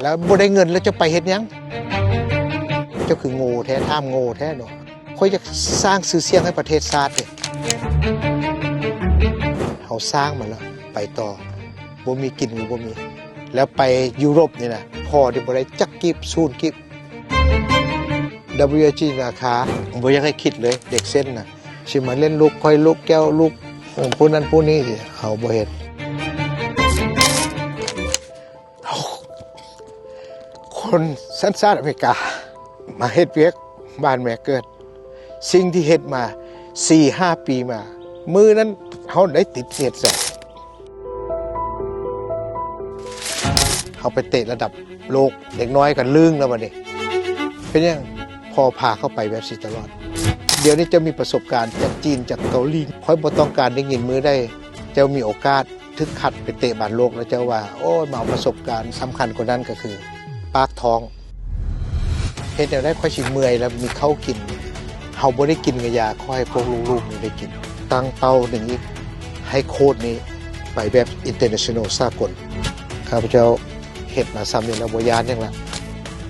ແລ້ວບໍ່ໄດ້ເງິນແລ້ວຈະໄປເຮັດຫຍັງ? ເຈົ້າຄືໂງ່ແທ້, ຖາມໂງ່ແທ້ເນາະ. ຂ້ອຍຢາກສ້າງຊື່ສຽງໃຫ້ປະເທດຊາດເດ້. ເຮົາສ້າງມາແລ້ວ ໄປຕໍ່. ບໍ່ມີກິນກໍບໍ່ມີ. ແລ້ວໄປຢູໂຣບນີ້ນະ ພໍທີ່ບໍ່ໄດ້ຈັກກີບ, ສູນກີບ. ດັບເບິນຢູໄອຈີ ນາຄາ ບໍ່ຢາກໃຫ້ຄິດເລີຍ, ເດັກເສັ້ນນະ ຊິມາຫຼິ້ນລູກຂ້ອຍ, ລູກແກ້ວ, ລູກຜູ້ນັ້ນຜູ້ນີ້, ເຮົາບໍ່ເຮັດ. ຄົນສັນຊາດອາເມລິກາ ມາເຮັດວຽກບ້ານແມ່ເກີດ. ສິ່ງທີ່ເຮັດມາສີ່ຫ້າປີມາ, ມື້ນັ້ນເຮົາໄດ້ຕິດເຮັດໃສ່ ເຮົາໄປເຕະລະດັບໂລກ, ເດັກນ້ອຍກໍລຶ້ງແລ້ວບັດນີ້. ເປັນຫຍັງ? ພໍ່ພາເຂົ້າໄປແບບຊີ້ຕະຫຼອດ. ດຽວນີ້ເຈົ້າມີປະສົບການຈາກຈີນ, ຈາກເກົາຫຼີ. ຂ້ອຍບໍ່ຕ້ອງການໄດ້ຍິນມື້ໃດເຈົ້າມີໂອກາດຖືກຄັດໄປເຕະບານໂລກ ແລ້ວເຈົ້າວ່າ ໂອ້ຍ ມາເອົາປະສົບການ. ສຳຄັນກວ່ານັ້ນກໍຄືປາກທ້ອງ. ເຮັດແນວໃດຂ້ອຍຊິເມື່ອຍແລ້ວມີເຂົ້າກິນ? ເຮົາບໍ່ໄດ້ກິນກະຢ່າ, ຂໍໃຫ້ພວກລູກໆນີ້ໄດ້ກິນ. ຕັ້ງເປົ້າໜຶ່ງອີກ, ໃຫ້ໂຄດນີ້ໄປແບບ international ສາກົນ. ຂ້າພະເຈົ້າເຮັດມາສ່ຳນີ້ແລ້ວ ບໍ່ຢ້ານຫຍັງລະ,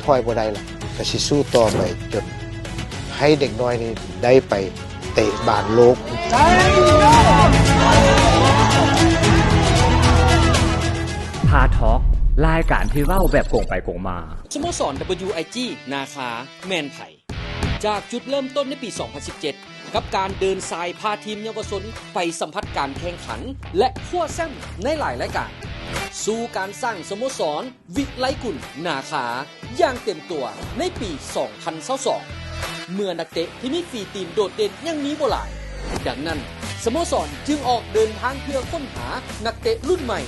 ຖອຍບໍ່ໄດ້ລະ, ກະຊິສູ້ຕໍ່ໄປຈົນໃຫ້ເດັກນ້ອຍນີ້ໄດ້ໄປເຕະບານໂລກ. ພາທອກ ລາຍການທີ່ເວົ້າແບບກົງໄປກົງມາ. ສະໂມສອນ WIG ນາຄາ ແມ່ນໃຜ? ຈາກຈຸດເລີ່ມຕົ້ນໃນປີສອງພັນສິບເຈັດ ກັບການເດີນສາຍພາທີມເຍົາວະຊົນໄປສຳຜັດການແຂ່ງຂັນ ແລະ ຄວ້າແຊ້ມໃນຫຼາຍລາຍການ, ສູ່ການສ້າງສະໂມສອນວິໄລກຸນນາຄາຢ່າງເຕັມຕົວໃນປີສອງພັນຊາວສອງ ເມື່ອນັກເຕະທີ່ມີຝີຕີນໂດດເດັ່ນຍັງມີບໍ່ຫຼາຍ. ດັ່ງນັ້ນ ສະໂມສອນຈຶ່ງອອກເດີນທາງເພື່ອຄົ້ນຫານັກເຕະລຸ້ນໃໝ່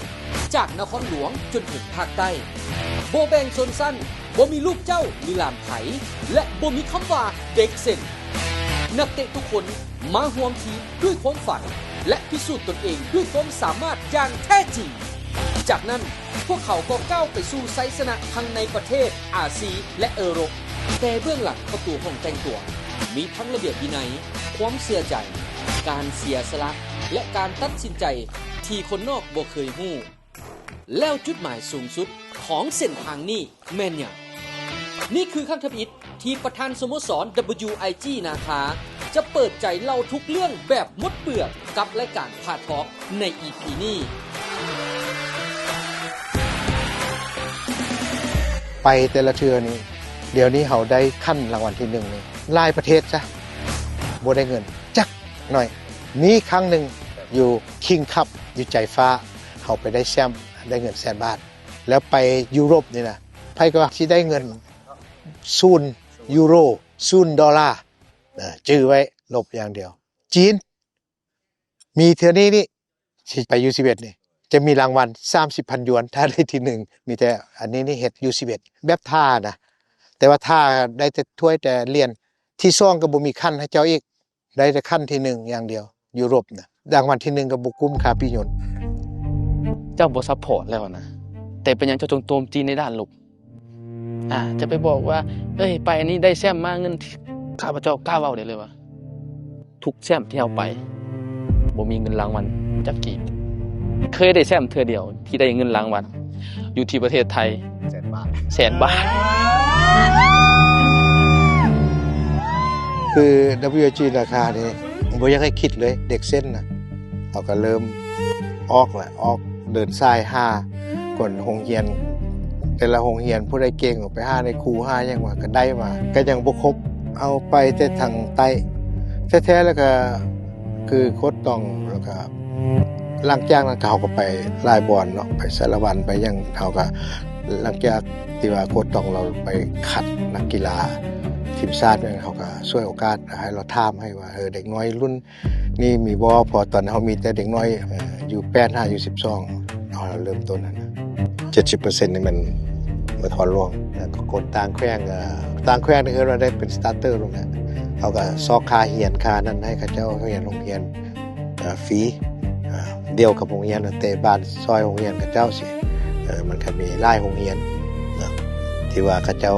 ຈາກນະຄອນຫຼວງຈົນເຖິງພາກໃຕ້. ບໍ່ແບ່ງຊົນຊັ້ນ, ບໍ່ມີລູກເຈົ້າຫຼືຫຼານໃຜ ແລະ ບໍ່ມີຄຳວ່າເດັກເສັ້ນ. ນັກເຕະທຸກຄົນມາຮ່ວມທີມດ້ວຍຄວາມຝັນ ແລະ ພິສູດຕົນເອງດ້ວຍຄວາມສາມາດຢ່າງແທ້ຈິງ. ຈາກນັ້ນ, ພວກເຂົາກໍກ້າວໄປສູ່ໄຊຊະນະທັງໃນປະເທດ, ອາຊີ ແລະ ເອີຣົບ. ແຕ່ເບື້ອງຫຼັງປະຕູຫ້ອງແຕ່ງຕົວ ມີທັງລະບຽບວິໄນ, ຄວາມເຊື່ອໃຈ, ການເສຍສະຫຼະ ແລະ ການຕັດສິນໃຈທີ່ຄົນນອກບໍ່ເຄີຍຮູ້. ແລ້ວຈຸດໝາຍສູງສຸດຂອງເສັ້ນທາງນີ້ແມ່ນຫຍັງ? ນີ້ຄືຄັ້ງທຳອິດທີ່ປະທານສະໂມສອນ WIG ນາຄາ ຈະເປີດໃຈເລົ່າທຸກເລື່ອງແບບໝົດເປືອກກັບລາຍການພາທອກໃນອີພີນີ້. ໄປແຕ່ລະເທື່ອນີ້, ດຽວນີ້ເຮົາໄດ້ຂັນລາງວັນທີໜຶ່ງນີ້ ຫຼາຍປະເທດຊະ ບໍ່ໄດ້ເງິນຈັກໜ້ອຍ. ມີຄັ້ງໜຶ່ງຢູ່ຄິງຄັບ ຢູ່ໃຈຟ້າ ເຮົາໄປໄດ້ແຊ້ມ ໄດ້ເງິນແສນບາດ. ແລ້ວໄປຢູໂຣບນີ້ນະ ໃຜກໍວ່າຊິໄດ້ເງິນສູນຢູໂຣ ສູນໂດລາ. ເອີ ຈື່ໄວ້ ລົບຢ່າງດຽວ. ຈີນ ມີເທື່ອນີ້ນີ້ ຊິໄປຢູສິບເອັດນີ້ ຈະມີລາງວັນສາມສິບພັນຢວນ ຖ້າໄດ້ທີໜຶ່ງ. ມີແຕ່ອັນນີ້ນີ້ເຮັດຢູສິບເອັດ ແບບຖ້ານະ, ແຕ່ວ່າຖ້າໄດ້ແຕ່ຖ້ວຍແຕ່ຫຼຽນ. ທີສອງກໍບໍ່ມີຂັ້ນໃຫ້ເຈົ້າອີກ, ໄດ້ແຕ່ຂັ້ນທີໜຶ່ງຢ່າງດຽວ. ຢູໂຣບນະ ລາງວັນທີໜຶ່ງກໍບໍ່ກຸ້ມຄ່າປີ້ຍົນ. ເຈົ້າບໍ່ຊັບພອດແລ້ວນະ, ແຕ່ເປັນຫຍັງເຈົ້າຈຶ່ງໂຈມຕີໃນດ້ານລົບ? ອາ ຈະໄປບອກວ່າ ເອີຍ ໄປອັນນີ້ໄດ້ແຊ້ມມາ ເງິນ ຂ້າພະເຈົ້າກ້າເວົ້າໄດ້ເລີຍວ່າ ທຸກແຊ້ມທີ່ເຮົາໄປ ບໍ່ມີເງິນລາງວັນຈັກກີບ. ເຄີຍໄດ້ແຊ້ມເທື່ອດຽວທີ່ໄດ້ເງິນລາງວັນ ຢູ່ທີ່ປະເທດໄທ ແສນບາດ ແສນບາດ. ຄື WIG ນາຄານີ້ ບໍ່ຢາກໃຫ້ຄິດເລີຍ ເດັກເສັ້ນນະ. ເຮົາກໍເລີ່ມອອກລະ ອອກເດີນສາຍຫາ ກ່ອນໂຮງຮຽນ ແຕ່ລະໂຮງຮຽນ ຜູ້ໃດເກັ່ງກໍໄປຫານາຍຄູ ຫາຫຍັງມາກໍໄດ້ມາ ກໍຍັງບໍ່ຄົບ. ເຮົາໄປແຕ່ທາງໃຕ້ແທ້ໆ ແລ້ວກໍຄືໂຄດຕອງ ແລ້ວກໍຫຼັງຈາກນັ້ນກໍ ເຮົາກໍໄປຫຼາຍບ່ອນເນາະ ໄປສາລະວັນ ໄປຫຍັງ. ເຮົາກໍ ຫຼັງຈາກທີ່ວ່າໂຄດຕອງລາວໄປຄັດນັກກິລາທີມຊາດແມ່ນ ເຮົາກໍສວຍໂອກາດໃຫ້ລາວຖາມໃຫ້ວ່າ ເອີ ເດັກນ້ອຍລຸ້ນ ນີ້ມີບໍ່? ເພາະຕອນເຮົາມີແຕ່ເດັກນ້ອຍ ເອີ ຢູ່ແປດຫາຢູ່ສິບສອງ ເຮົາເລີ່ມຕົ້ນຫັ້ນນະ ເຈັດສິບເປີເຊັນນີ້ແມ່ນນະຄອນຫຼວງ ແລ້ວກໍຄົນຕ່າງແຂວງ ເອີ ຕ່າງແຂວງນີ້ເອີ້ນວ່າໄດ້ເປັນສະຕາເຕີໂລດແຫຼະ. ເຮົາກໍຊອກຄ່າຮຽນ ຄ່ານັ້ນໃຫ້ເຂົາເຈົ້າຮຽນໂຮງຮຽນ ເອີ ຟຣີ ເອີ ດຽວກັບໂຮງຮຽນ ແຕ່ບ້ານຊອຍໂຮງຮຽນເຂົາເຈົ້າຊີ້ ເອີ ມັນກໍມີຫຼາຍໂຮງຮຽນນະ ທີ່ວ່າເຂົາເຈົ້າ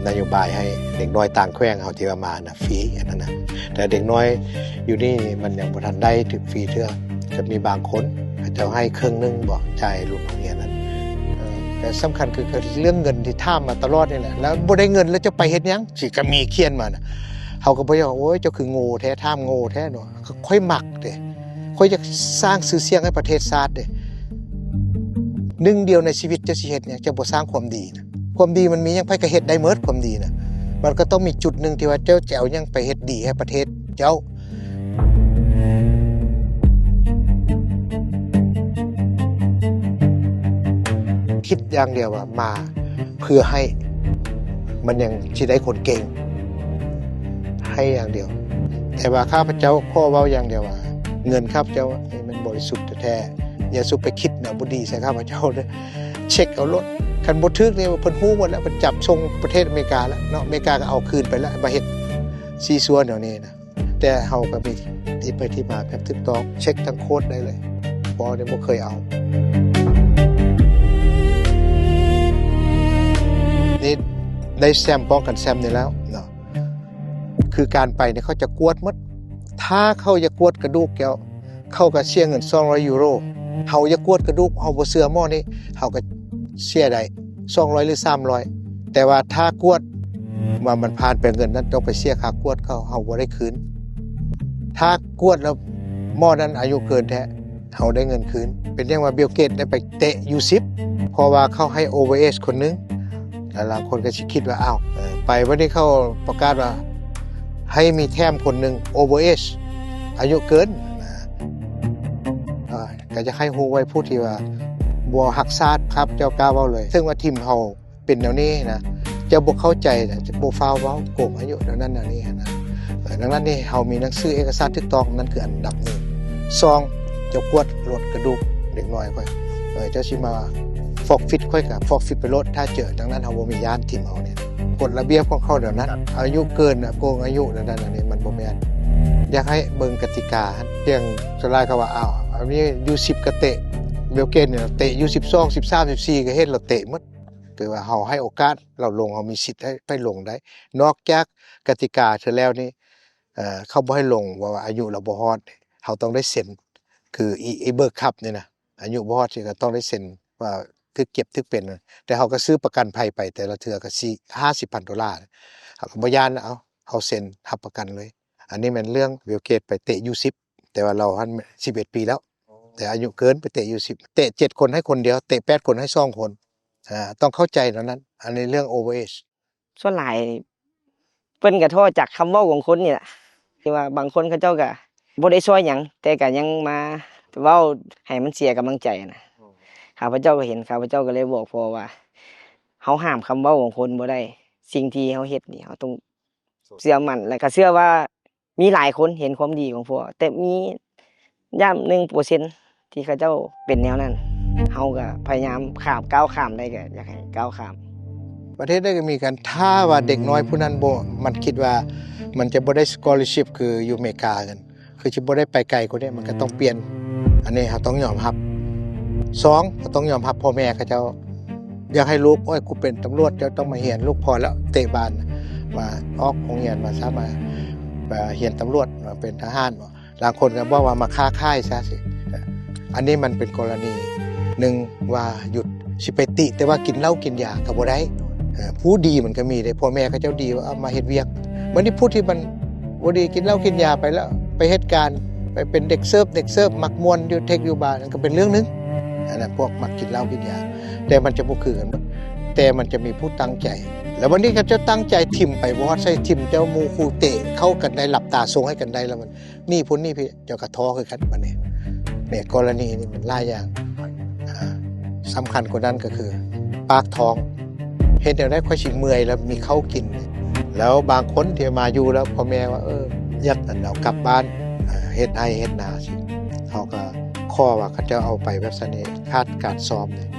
ນະໂຍບາຍໃຫ້ເດັກນ້ອຍຕ່າງແຂວງເຮົາທີ່ວ່າມານະ ຟຣີ ອັນນັ້ນນະ. ແຕ່ເດັກນ້ອຍຢູ່ນີ້ມັນຍັງບໍ່ທັນໄດ້ຖືກຟຣີເທື່ອ, ຈະມີບາງຄົນເຂົາເຈົ້າໃຫ້ເຄິ່ງໜຶ່ງບໍ ຈ່າຍລຸ້ນໂຮງຮຽນນັ້ນ. ເອີ ແຕ່ສຳຄັນຄື ຄືເລື່ອງເງິນທີ່ຖາມມາຕະຫຼອດນີ້ແຫຼະ ແລ້ວບໍ່ໄດ້ເງິນແລ້ວຈະໄປເຮັດຫຍັງ? ຊິກະມີຂຽນມານະ ເຮົາກໍບໍ່ຢາກ ໂອ້ຍ ເຈົ້າຄືໂງ່ແທ້ ຖາມໂງ່ແທ້ເນາະ. ຂ້ອຍມັກເດ້ ຂ້ອຍຢາກສ້າງຊື່ສຽງໃຫ້ປະເທດຊາດເດ້. ໜຶ່ງດຽວໃນຊີວິດເຈົ້າຊິເຮັດຫຍັງ ເຈົ້າບໍ່ສ້າງຄວາມດີນະ? ຄວາມດີມັນມີຫຍັງ ໃຜກໍເຮັດໄດ້ໝົດ ຄວາມດີນະ. ມັນກໍຕ້ອງມີຈຸດໜຶ່ງທີ່ວ່າເຈົ້າຈະເອົາຫຍັງໄປເຮັດດີໃຫ້ປະເທດເຈົ້າ. ຄິດຢ່າງດຽວວ່າມາເພື່ອໃຫ້ ມັນຍັງຊິໄດ້ຄົນເກັ່ງ ໃຫ້ຢ່າງດຽວ. ແຕ່ວ່າຂ້າພະເຈົ້າຂໍເວົ້າຢ່າງດຽວວ່າ ເງິນຂ້າພະເຈົ້ານີ້ມັນບໍລິສຸດແທ້ໆ. ຢ່າສຸໄປຄິດແນວບໍ່ດີໃສ່ຂ້າພະເຈົ້າເດີ້. ເຊັກເອົາໂລດ ຄັນບໍ່ຖືກນີ້ເພິ່ນຮູ້ໝົດແລ້ວ ເພິ່ນຈັບສົ່ງປະເທດອາເມລິກາແລ້ວເນາະ. ອາເມລິກາກໍເອົາຄືນໄປແລ້ວ ມາເຮັດຊີຊັວແນວນີ້ນະ. ແຕ່ເຮົາກໍມີທີ່ໄປທີ່ມາແບບຖືກຕ້ອງ ເຊັກທາງໂຄດໄດ້ເລີຍ ເພາະວ່າບໍ່ເຄີຍເອົາ. ນີ້ໄດ້ແຊ້ມ ປ້ອງກັນແຊ້ມນີ້ແລ້ວເນາະ ຄືການໄປນີ້ເຂົາຈະກວດໝົດ. ຖ້າເຂົາຢາກກວດກະດູກເຈົ້າ ເຂົາກໍເສຍເງິນສອງຮ້ອຍຢູໂຣ. ເຮົາຢາກກວດກະດູກ ເຮົາບໍ່ເຊື່ອໝໍນີ້ ເຮົາກໍເສຍໄດ້ສອງຮ້ອຍຫຼືສາມຮ້ອຍ. ແຕ່ວ່າຖ້າກວດວ່າມັນຜ່ານໄປ ເງິນນັ້ນຕ້ອງໄປເສຍຄ່າກວດເຂົາ ເຮົາບໍ່ໄດ້ຄືນ. ຖ້າກວດແລ້ວໝໍນັ້ນອາຍຸເກີນແທ້ ເຮົາໄດ້ເງິນຄືນ. ເປັນຫຍັງວ່າບິວເກດໄດ້ໄປເຕະຢູສິບ ເພາະວ່າເຂົາໃຫ້ໂອເວີເອຈຄົນໜຶ່ງ. ແລ້ວລາງຄົນກໍຊິຄິດວ່າ ອ້າວ ເອີ ໄປວັນນີ້ເຂົາປະກາດວ່າໃຫ້ມີແຖມຄົນໜຶ່ງ ໂອເວີເອຈ ອາຍຸເກີນ ກໍຢາກໃຫ້ຮູ້ໄວ້ຜູ້ທີ່ວ່າບໍ່ຮັກຊາດ. ຂ້າພະເຈົ້າກ້າເວົ້າເລີຍ ເຖິງວ່າທີມເຮົາເປັນແນວນີ້ນະ ເຈົ້າບໍ່ເຂົ້າໃຈນະ ຈະບໍ່ຟ້າວເວົ້າ ໂກງອາຍຸແນວນັ້ນແນວນີ້ນະ. ເອີ ດັ່ງນັ້ນນີ້ ເຮົາມີໜັງສືເອກະສານຖືກຕ້ອງ ນັ້ນຄືອັນດັບໜຶ່ງ. ສອງ ເຈົ້າກວດໂລດກະດູກເດັກນ້ອຍຂ້ອຍ ເອີ ເຈົ້າຊິມາຟອກຟິດຂ້ອຍກໍຟອກຟິດໄປໂລດ ຖ້າເຈີ. ດັ່ງນັ້ນເຮົາບໍ່ມີຢ້ານທີມເຮົານີ້ ກົດລະບຽບຂອງເຂົາແນວນັ້ນ ອາຍຸເກີນນະ ໂກງອາຍຸແນວນັ້ນ ອັນນີ້ມັນບໍ່ແມ່ນ. ຢາກໃຫ້ເບິ່ງກະຕິກາ ພຽງສ່ວນຫຼາຍເຂົາວ່າ ອ້າວ ອັນນີ້ຢູສິບກໍເຕະ ບິວເກດນີ້ເຕະຢູສິບສອງ ສິບສາມ ສິບສີ່ ກໍເຫັນລາວເຕະໝົດ. ຄືວ່າເຮົາໃຫ້ໂອກາດລາວລົງ ເຮົາມີສິດໃຫ້ໄປລົງໄດ້. ນອກຈາກກະຕິກາເທື່ອແລ້ວນີ້ ເອີ ເຂົາບໍ່ໃຫ້ລົງ ເພາະວ່າອາຍຸລາວບໍ່ຮອດ ເຮົາຕ້ອງໄດ້ເຊັນ. ຄືອີ ອີເບີກຄັບນີ້ນະ ອາຍຸບໍ່ຮອດ ຊິກໍຕ້ອງໄດ້ເຊັນວ່າຖືກເຈັບຖືກເປັນ. ແຕ່ເຮົາກໍຊື້ປະກັນໄພໄປແຕ່ລະເທື່ອກໍສີ່ ຫ້າສິບພັນໂດລາ ເຮົາກໍບໍ່ຢ້ານ. ເອົາ ເຮົາເຊັນຮັບປະກັນເລີຍ. ອັນນີ້ແມ່ນເລື່ອງບິວເກດໄປເຕະຢູສິບ ແຕ່ວ່າລາວຫັ້ນສິບເອັດປີແລ້ວ ແຕ່ອາຍຸເກີນໄປເຕະຢູສິບ ເຕະເຈັດຄົນໃຫ້ຄົນດຽວ ເຕະແປດຄົນໃຫ້ສອງຄົນ. ອາ ຕ້ອງເຂົ້າໃຈແນວນັ້ນ. ອັນນີ້ເລື່ອງໂອເວີເອຈ ສ່ວນຫຼາຍເພິ່ນກະທໍ້ຈາກຄຳເວົ້າຂອງຄົນນີ້ລະ ທີ່ວ່າບາງຄົນເຂົາເຈົ້າກະບໍ່ໄດ້ຊ່ອຍຫຍັງ ແຕ່ກະຍັງມາເວົ້າໃຫ້ມັນເສຍກຳລັງໃຈນະ. ຂ້າພະເຈົ້າກໍເຫັນ ຂ້າພະເຈົ້າກໍເລີຍບອກພໍ່ວ່າ ເຮົາຫ້າມຄຳເວົ້າຂອງຄົນບໍ່ໄດ້ ສິ່ງທີ່ເຮົາເຮັດນີ້ ເຮົາຕ້ອງເຊື່ອໝັ້ນ ແລະກະເຊື່ອວ່າ ມີຫຼາຍຄົນເຫັນຄວາມດີຂອງພວກ ແຕ່ມີຢ່າມໜຶ່ງເປີເຊັນທີ່ເຂົາເຈົ້າເປັນແນວນັ້ນ ເຮົາກໍພະຍາຍາມຂ້າມ ກ້າວຂ້າມໄດ້ກໍຢາກໃຫ້ກ້າວຂ້າມ. ປະເທດໃດກໍມີກັນ ຖ້າວ່າເດັກນ້ອຍຜູ້ນັ້ນບໍ່ ມັນຄິດວ່າມັນຈະບໍ່ໄດ້ສະກອລເຊີຊິບຄືຢູ່ເມການັ້ນ ຄືຈະບໍ່ໄດ້ໄປໄກກວ່ານີ້ ມັນກໍຕ້ອງປ່ຽນ. ອັນນີ້ເຮົາຕ້ອງຍອມຮັບ. ສອງ ເຮົາຕ້ອງຍອມຮັບພໍ່ແມ່ເຂົາເຈົ້າ ຢາກໃຫ້ລູກ ໂອ້ຍ ກູເປັນຕຳຫຼວດ ເຈົ້າຕ້ອງມາຮຽນ. ລູກພໍແລ້ວ ເຕະບານ ມາອອກໂຮງຮຽນມາຊະ ມາ ມາຮຽນຕຳຫຼວດ ມາເປັນທະຫານ. ລາງຄົນກໍບອກວ່າມາຄ້າຂາຍຊະຊິ. ອັນນີ້ມັນເປັນກໍລະນີໜຶ່ງວ່າຢຸດ ຊິໄປຕິແຕ່ວ່າກິນເຫຼົ້າກິນຢາກໍບໍ່ໄດ້. ເອີ ຜູ້ດີມັນກໍມີເດ້ ພໍ່ແມ່ເຂົາເຈົ້າດີວ່າເອົາມາເຮັດວຽກ. ບັດນີ້ຜູ້ທີ່ມັນບໍ່ດີ ກິນເຫຼົ້າກິນຢາໄປແລ້ວ ໄປເຮັດການ ໄປເປັນເດັກເສີບ ເດັກເສີບມັກມ່ວນຢູ່ເທັກຢູ່ບາ ນັ້ນກໍເປັນເລື່ອງໜຶ່ງ. ອັນນັ້ນພວກມັກກິນເຫຼົ້າກິນຢາ ແຕ່ມັນຈະບໍ່ຄືກັນໝົດ ແຕ່ມັນຈະມີຜູ້ຕັ້ງໃຈ. ແລ້ວບັດນີ້ເຂົາເຈົ້າຕັ້ງໃຈຖິ້ມໄປບໍ່ຮອດໃສ ຖິ້ມເຈົ້າໝູ່ຄູ່ເຕະ ເຂົ້າກັນໄດ້ ຫຼັບຕາສົ່ງໃຫ້ກັນໄດ້ ແລ້ວມັນໜີພຸ້ນໜີພີ້ ເຈົ້າກໍທໍ້ຄືກັນບັດນີ້. ໃນກໍລະນີນີ້ມັນຫຼາຍຢ່າງ ອາ ສຳຄັນກວ່ານັ້ນກໍຄືປາກທ້ອງ ເຮັດແນວໃດຂ້ອຍຊິເມື່ອຍແລ້ວມີເຂົ້າກິນ. ແລ້ວບາງຄົນທີ່ມາຢູ່ແລ້ວ ພໍ່ແມ່ວ່າ ເອີ ຢາກອັນເອົາກັບບ້ານ ເຮັດໄຮ່ເຮັດນາຊີ້ ເຮົາກໍຂໍວ່າເຂົາເຈົ້າເອົາໄປແບບຊັ້ນນີ້ ຂາດການຊ້ອມ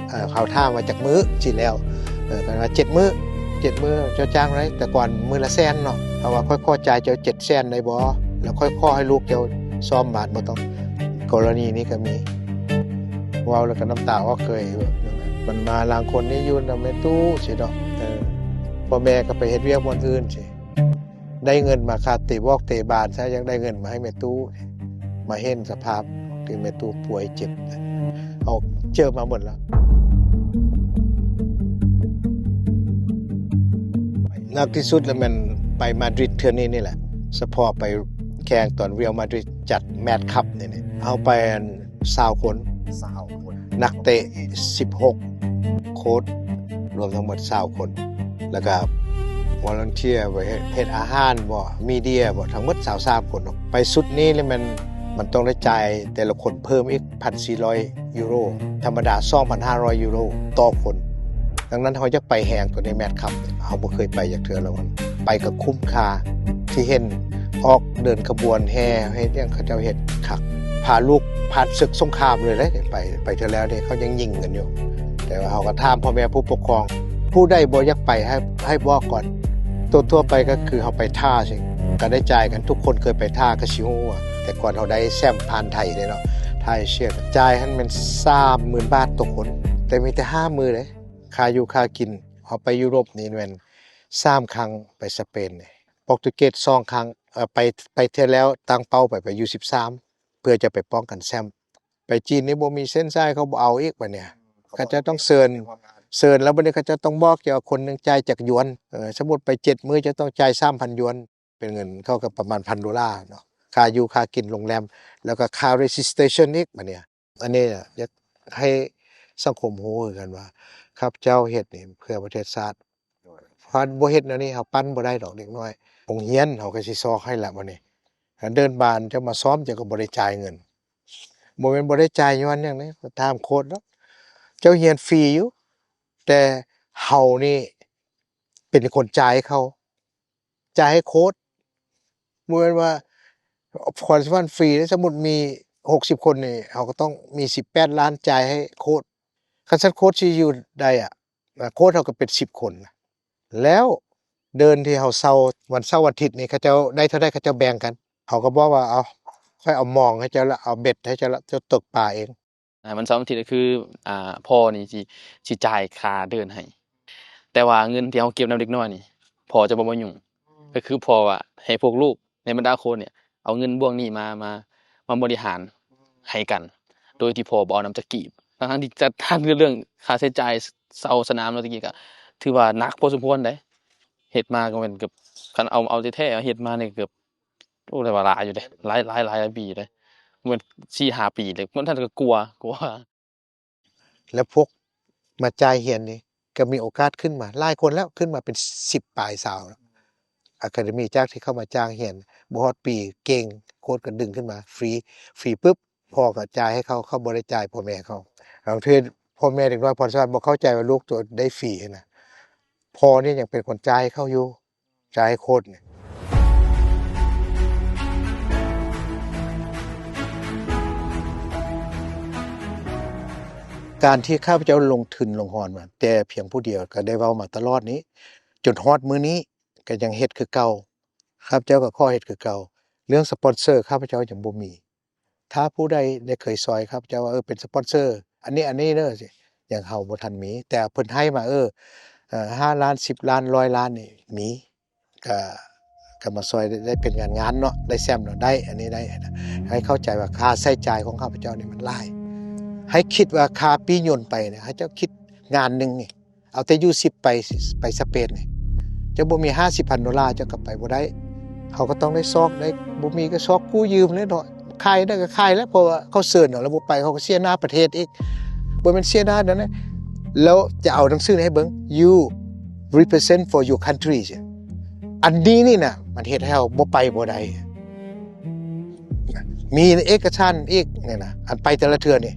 ເຂົາຖາມວ່າຈັກມື້ຊິແລ້ວ ເອີ ເພິ່ນວ່າເຈັດມື້ ເຈັດມື້ເຈົ້າຈ້າງເທົ່າໃດ? ແຕ່ກ່ອນມື້ລະແສນເນາະ ເຮົາວ່າຂ້ອຍຂໍຈ່າຍເຈົ້າເຈັດແສນໄດ້ບໍ່? ແລ້ວຂ້ອຍຂໍໃຫ້ລູກເຈົ້າຊ້ອມບາດບໍ່ຕ້ອງ. ກໍລະນີນີ້ກໍມີ ເວົ້າແລ້ວກໍນ້ຳຕາອອກ ເຄີຍແບບນັ້ນ. ມັນມາລາງຄົນນີ້ຢູ່ນຳແມ່ຕູ້ຊີ້ເນາະ ເອີ ພໍ່ແມ່ກໍໄປເຮັດວຽກບ່ອນອື່ນຊີ້ ໄດ້ເງິນມາຄ່າເຕະບອກເຕະບານຊະ ຍັງໄດ້ເງິນມາໃຫ້ແມ່ຕູ້ ມາເຫັນສະພາບທີ່ແມ່ຕູ້ປ່ວຍເຈັບ ເຮົາເຈີມາໝົດແລ້ວ. ໜັກທີ່ສຸດລະແມ່ນໄປມາດຣິດເທື່ອນີ້ນີ້ແຫຼະ ສະເພາະໄປແຂ່ງຕອນຣຽວມາດຣິດຈັດແມັດຄັບນີ້ນີ້ ເຮົາໄປອັນຊາວຄົນ ຊາວຄົນ ນັກເຕະສິບຫົກ ໂຄດ ລວມທັງໝົດຊາວຄົນ ແລ້ວກະວອລັນເທຍ ໄປເຮັດ ເຮັດອາຫານບໍ ມີເດຍບໍ ທັງໝົດຊາວສາມຄົນເນາະ. ໄປຊຸດນີ້ລະແມ່ນ ມັນຕ້ອງໄດ້ຈ່າຍແຕ່ລະຄົນເພີ່ມອີກ ພັນສີ່ຮ້ອຍຢູໂຣ ທຳມະດາ ສອງພັນຫ້າຮ້ອຍຢູໂຣຕໍ່ຄົນ. ດັ່ງນັ້ນເຮົາຢາກໄປແຮງໂຕນີ້ແມັດຄັບ ເຮົາບໍ່ເຄີຍໄປຈັກເທື່ອ ແລ້ວມັນໄປກໍຄຸ້ມຄ່າ ທີ່ເຫັນອອກເດີນຂະບວນແຫ່ ເຮັດຫຍັງ ເຂົາເຈົ້າເຮັດຄັກ ພາລູກຜ່ານເສິກສົງຄາມເລີຍເດ້ ໄປ ໄປເທື່ອແລ້ວເດ້ ເຂົາຍັງຍິງກັນຢູ່. ແຕ່ວ່າເຮົາກໍຖາມພໍ່ແມ່ຜູ້ປົກຄອງ ຜູ້ໃດບໍ່ຢາກໄປໃຫ້ ໃຫ້ບອກກ່ອນ. ໂຕທົ່ວໄປກໍຄືເຮົາໄປທ່າຊິ ກໍໄດ້ຈ່າຍກັນ ທຸກຄົນເຄີຍໄປທ່າກໍຊິຮູ້ວ່າ ແຕ່ກ່ອນເຮົາໄດ້ແຊ້ມຜ່ານໄທເດ້ເນາະ ທ່າເອເຊຍ ຈ່າຍຫັ້ນແມ່ນສາມໝື່ນບາດຕໍ່ຄົນ ແຕ່ມີແຕ່ຫ້າມື້ເດ້. ຄ່າຢູ່ຄ່າກິນ ເຮົາໄປຢູໂຣບນີ້ແມ່ນສາມຄັ້ງ ໄປສະເປນນີ້ ໂປຣຕຸເກດສອງຄັ້ງ ເອີ ໄປ ໄປເທື່ອແລ້ວ ຕັ້ງເປົ້າໄປ ໄປຢູສິບສາມ ເພື່ອຈະໄປປ້ອງກັນແຊ້ມ. ໄປຈີນນີ້ບໍ່ມີເສັ້ນສາຍ ເຂົາບໍ່ເອົາອີກບັດນີ້ ເຂົາເຈົ້າຕ້ອງເຊີນ ເຊີນແລ້ວບັດນີ້ເຂົາເຈົ້າຕ້ອງບອກ ເຈົ້າຄົນໜຶ່ງຈ່າຍຈັກຢວນ ເອີ ສົມມຸດໄປເຈັດມື້ ເຈົ້າຕ້ອງຈ່າຍສາມພັນຢວນ ເປັນເງິນເຂົາກໍປະມານພັນໂດລາເນາະ ຄ່າຢູ່ຄ່າກິນໂຮງແຮມ ແລ້ວກໍຄ່າເຣຈິສເຕຣຊັນອີກບັດນີ້. ອັນນີ້ຢາກໃຫ້ສັງຄົມຮູ້ຄືກັນວ່າ ຂ້າພະເຈົ້າເຮັດນີ້ເພື່ອປະເທດຊາດ ຖ້າບໍ່ເຮັດແນວນີ້ ເຮົາປັ້ນບໍ່ໄດ້ດອກເດັກນ້ອຍ. ໂຮງຮຽນເຮົາກໍຊິຊອກໃຫ້ລະບັດນີ້ ເດີນບານເຈົ້າມາຊ້ອມ ເຈົ້າກໍບໍ່ໄດ້ຈ່າຍເງິນ ບໍ່ແມ່ນບໍ່ໄດ້ຈ່າຍຍ້ອນຫຍັງເດ້ ຖາມໂຄດເນາະ ເຈົ້າຮຽນຟຣີຢູ່ ແຕ່ເຮົານີ້ເປັນຄົນຈ່າຍໃຫ້ເຂົາ ຈ່າຍໃຫ້ໂຄດ ບໍ່ແມ່ນວ່າຄວນສະຫວັນຟຣີເດ້ ສົມມຸດມີຫົກສິບຄົນນີ້ ເຮົາກໍຕ້ອງມີສິບແປດລ້ານຈ່າຍໃຫ້ໂຄດ. ຄັນຊັ້ນໂຄດຊິຢູ່ໄດ້ອະ ໂຄດເຮົາກໍເປັນສິບຄົນ ແລ້ວເດີນທີ່ເຮົາເຊົ່າ ວັນເສົາວັນອາທິດນີ້ ເຂົາເຈົ້າໄດ້ເທົ່າໃດ ເຂົາເຈົ້າແບ່ງກັນ ເຮົາກໍບອກວ່າ ເອົາ ຂ້ອຍເອົາມອງໃຫ້ເຈົ້າລະ ເອົາເບັດໃຫ້ເຈົ້າລະ ເຈົ້າຕົກປາເອງ. ອ່າ ວັນເສົາວັນອາທິດກໍຄື ອ່າ ພໍ່ນີ້ຊິ ຊິຈ່າຍຄ່າເດີນໃຫ້ ແຕ່ວ່າເງິນທີ່ເຮົາເກັບນຳເດັກນ້ອຍນີ້ ພໍ່ຈະບໍ່ມາຫຍຸ້ງ ອືມ ກໍຄືພໍ່ວ່າໃຫ້ພວກລູກໃນບັນດາຄົນນີ້ ເອົາເງິນບ່ວງນີ້ມາ ມາ ມາບໍລິຫານ ອືມ ໃຫ້ກັນ ໂດຍທີ່ພໍ່ບໍ່ເອົານຳຈັກກີບ ທັງໆທີ່ຈັດການເລື່ອງຄ່າໃຊ້ຈ່າຍເຊົ່າສະໜາມເນາະ ແຕ່ກີ້ກໍຖືວ່າໜັກພໍສົມຄວນເດ້ ເຮັດມາກໍແມ່ນເກືອບ ຄັນເອົາ ເອົາແທ້ໆ ເຮັດມານີ້ເກືອບ ໂອ້ ແຕ່ວ່າຫຼາຍຢູ່ເດ້ ຫຼາຍ ຫຼາຍ ຫຼາຍປີເດ້ ແມ່ນສີ່ຫ້າປີເດ້ ມັນທ່ານກໍກົວ ກົວ. ແລ້ວພວກມາຈ່າຍຮຽນນີ້ ກໍມີໂອກາດຂຶ້ນມາຫຼາຍຄົນແລ້ວ ຂຶ້ນມາເປັນສິບປາຍຊາວ ອາຄາເດມີ ຈາກທີ່ເຂົ້າມາຈ້າງຮຽນ ບໍ່ຮອດປີເກັ່ງ ໂຄດກໍດຶງຂຶ້ນມາຟຣີ ຟຣີປຶບ ພໍ່ກໍຈ່າຍໃຫ້ເຂົາ ເຂົາບໍ່ໄດ້ຈ່າຍພໍ່ແມ່ເຂົາ. ບາງເທື່ອພໍ່ແມ່ເດັກນ້ອຍພອນສະຫວັນບໍ່ເຂົ້າໃຈວ່າລູກຕົວໄດ້ຟຣີຫັ້ນນະ ພໍ່ນີ້ຍັງເປັນຄົນຈ່າຍໃຫ້ເຂົາຢູ່. ຈ່າຍໂຄດນີ້ ການທີ່ຂ້າພະເຈົ້າລົງທຶນລົງຮອນມາແຕ່ພຽງຜູ້ດຽວ ກໍໄດ້ເວົ້າມາຕະຫຼອດນີ້ ຈົນຮອດມື້ນີ້ກໍຍັງເຮັດຄືເກົ່າ ຂ້າພະເຈົ້າກໍຂໍເຮັດຄືເກົ່າ. ເລື່ອງສະປອນເຊີ ຂ້າພະເຈົ້າຍັງບໍ່ມີ. ຖ້າຜູ້ໃດໄດ້ເຄີຍຊ່ອຍຂ້າພະເຈົ້າວ່າ ເອີ ເປັນສະປອນເຊີອັນນີ້ ອັນນີ້ເດີ ຍັງເຮົາບໍ່ທັນມີ ແຕ່ເພິ່ນໃຫ້ມາ ເອີ ເອີ ຫ້າລ້ານ ສິບລ້ານ ຮ້ອຍລ້ານນີ້ມີ ກະ ກະມາຊ່ອຍໄດ້ ໄດ້ເປັນງານໆເນາະ ໄດ້ແຊ້ມເນາະ ໄດ້ ອັນນີ້ໄດ້ ໃຫ້ເຂົ້າໃຈວ່າຄ່າໃຊ້ຈ່າຍຂອງຂ້າພະເຈົ້ານີ້ມັນຫຼາຍ. ໃຫ້ຄິດວ່າຄ່າປີ້ຍົນໄປນະ ໃຫ້ເຈົ້າຄິດງານໜຶ່ງນີ້ ເອົາແຕ່ຢູສິບໄປ ໄປສະເປນນີ້ ເຈົ້າບໍ່ມີຫ້າສິບພັນໂດລາ ເຈົ້າກໍໄປບໍ່ໄດ້. ເຮົາກໍຕ້ອງໄດ້ຊອກ ໄດ້ ບໍ່ມີກໍຊອກກູ້ຢືມແຫຼະເນາະ ຂາຍໄດ້ກໍຂາຍແຫຼະ ເພາະວ່າເຂົາເຊີນເຮົາ ແລ້ວບໍ່ໄປ ເຮົາກໍເສຍໜ້າປະເທດອີກ ບໍ່ແມ່ນເສຍໜ້ານັ້ນນະ. ແລ້ວຈະເອົາໜັງສືນີ້ໃຫ້ເບິ່ງ You represent for your country ອັນນີ້ນີ້ນະ ມັນເຮັດໃຫ້ເຮົາບໍ່ໄປບໍ່ໄດ້. ມີເອກະສານອີກນີ້ນະ ອັນໄປແຕ່ລະເທື່ອນີ້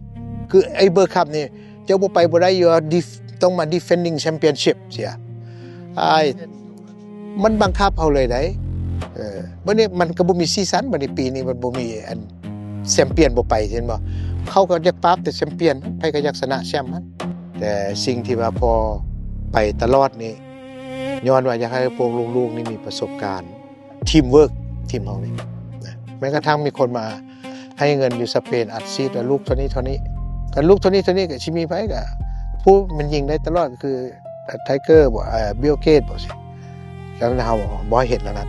ຄືໄອ້ເບີຄັບນີ້ ເຈົ້າບໍ່ໄປບໍ່ໄດ້ ຢູ່ def- ຕ້ອງມາ defending championship ເສຍ ອ້າຍ ມັນບັງຄັບເຮົາເລີຍໄດ໋. ເອີ ບັດນີ້ມັນກໍບໍ່ມີສີສັນ ບັດນີ້ປີນີ້ມັນບໍ່ມີອັນແຊມປຽນບໍ່ໄປ ເຫັນບໍ່? ເຂົາກໍຢາກປາບແຕ່ແຊມປຽນ ໃຜກໍຢາກຊະນະແຊມຫັ້ນ. ແຕ່ສິ່ງທີ່ວ່າພໍ່ໄປຕະຫຼອດນີ້ ຍ້ອນວ່າຢາກໃຫ້ພວກລູກໆນີ້ມີປະສົບການ ທີມເວີກ ທີມເຮົານີ້ນະ ແມ້ກະທັ່ງມີຄົນມາໃຫ້ເງິນຢູ່ສະເປນ ອັດສີດວ່າລູກເທົ່ານີ້ເທົ່ານີ້ ຄັນລູກເທົ່ານີ້ເທົ່ານີ້ ກໍຊິມີໃຜ ກໍຜູ້ມັນຍິງໄດ້ຕະຫຼອດ ກໍຄື Tiger ບໍ ເອີ Bill Gates ບໍ ຈັ່ງນັ້ນ ເຮົາບໍ່ໃຫ້ເຮັດແລ້ວນັ້ນ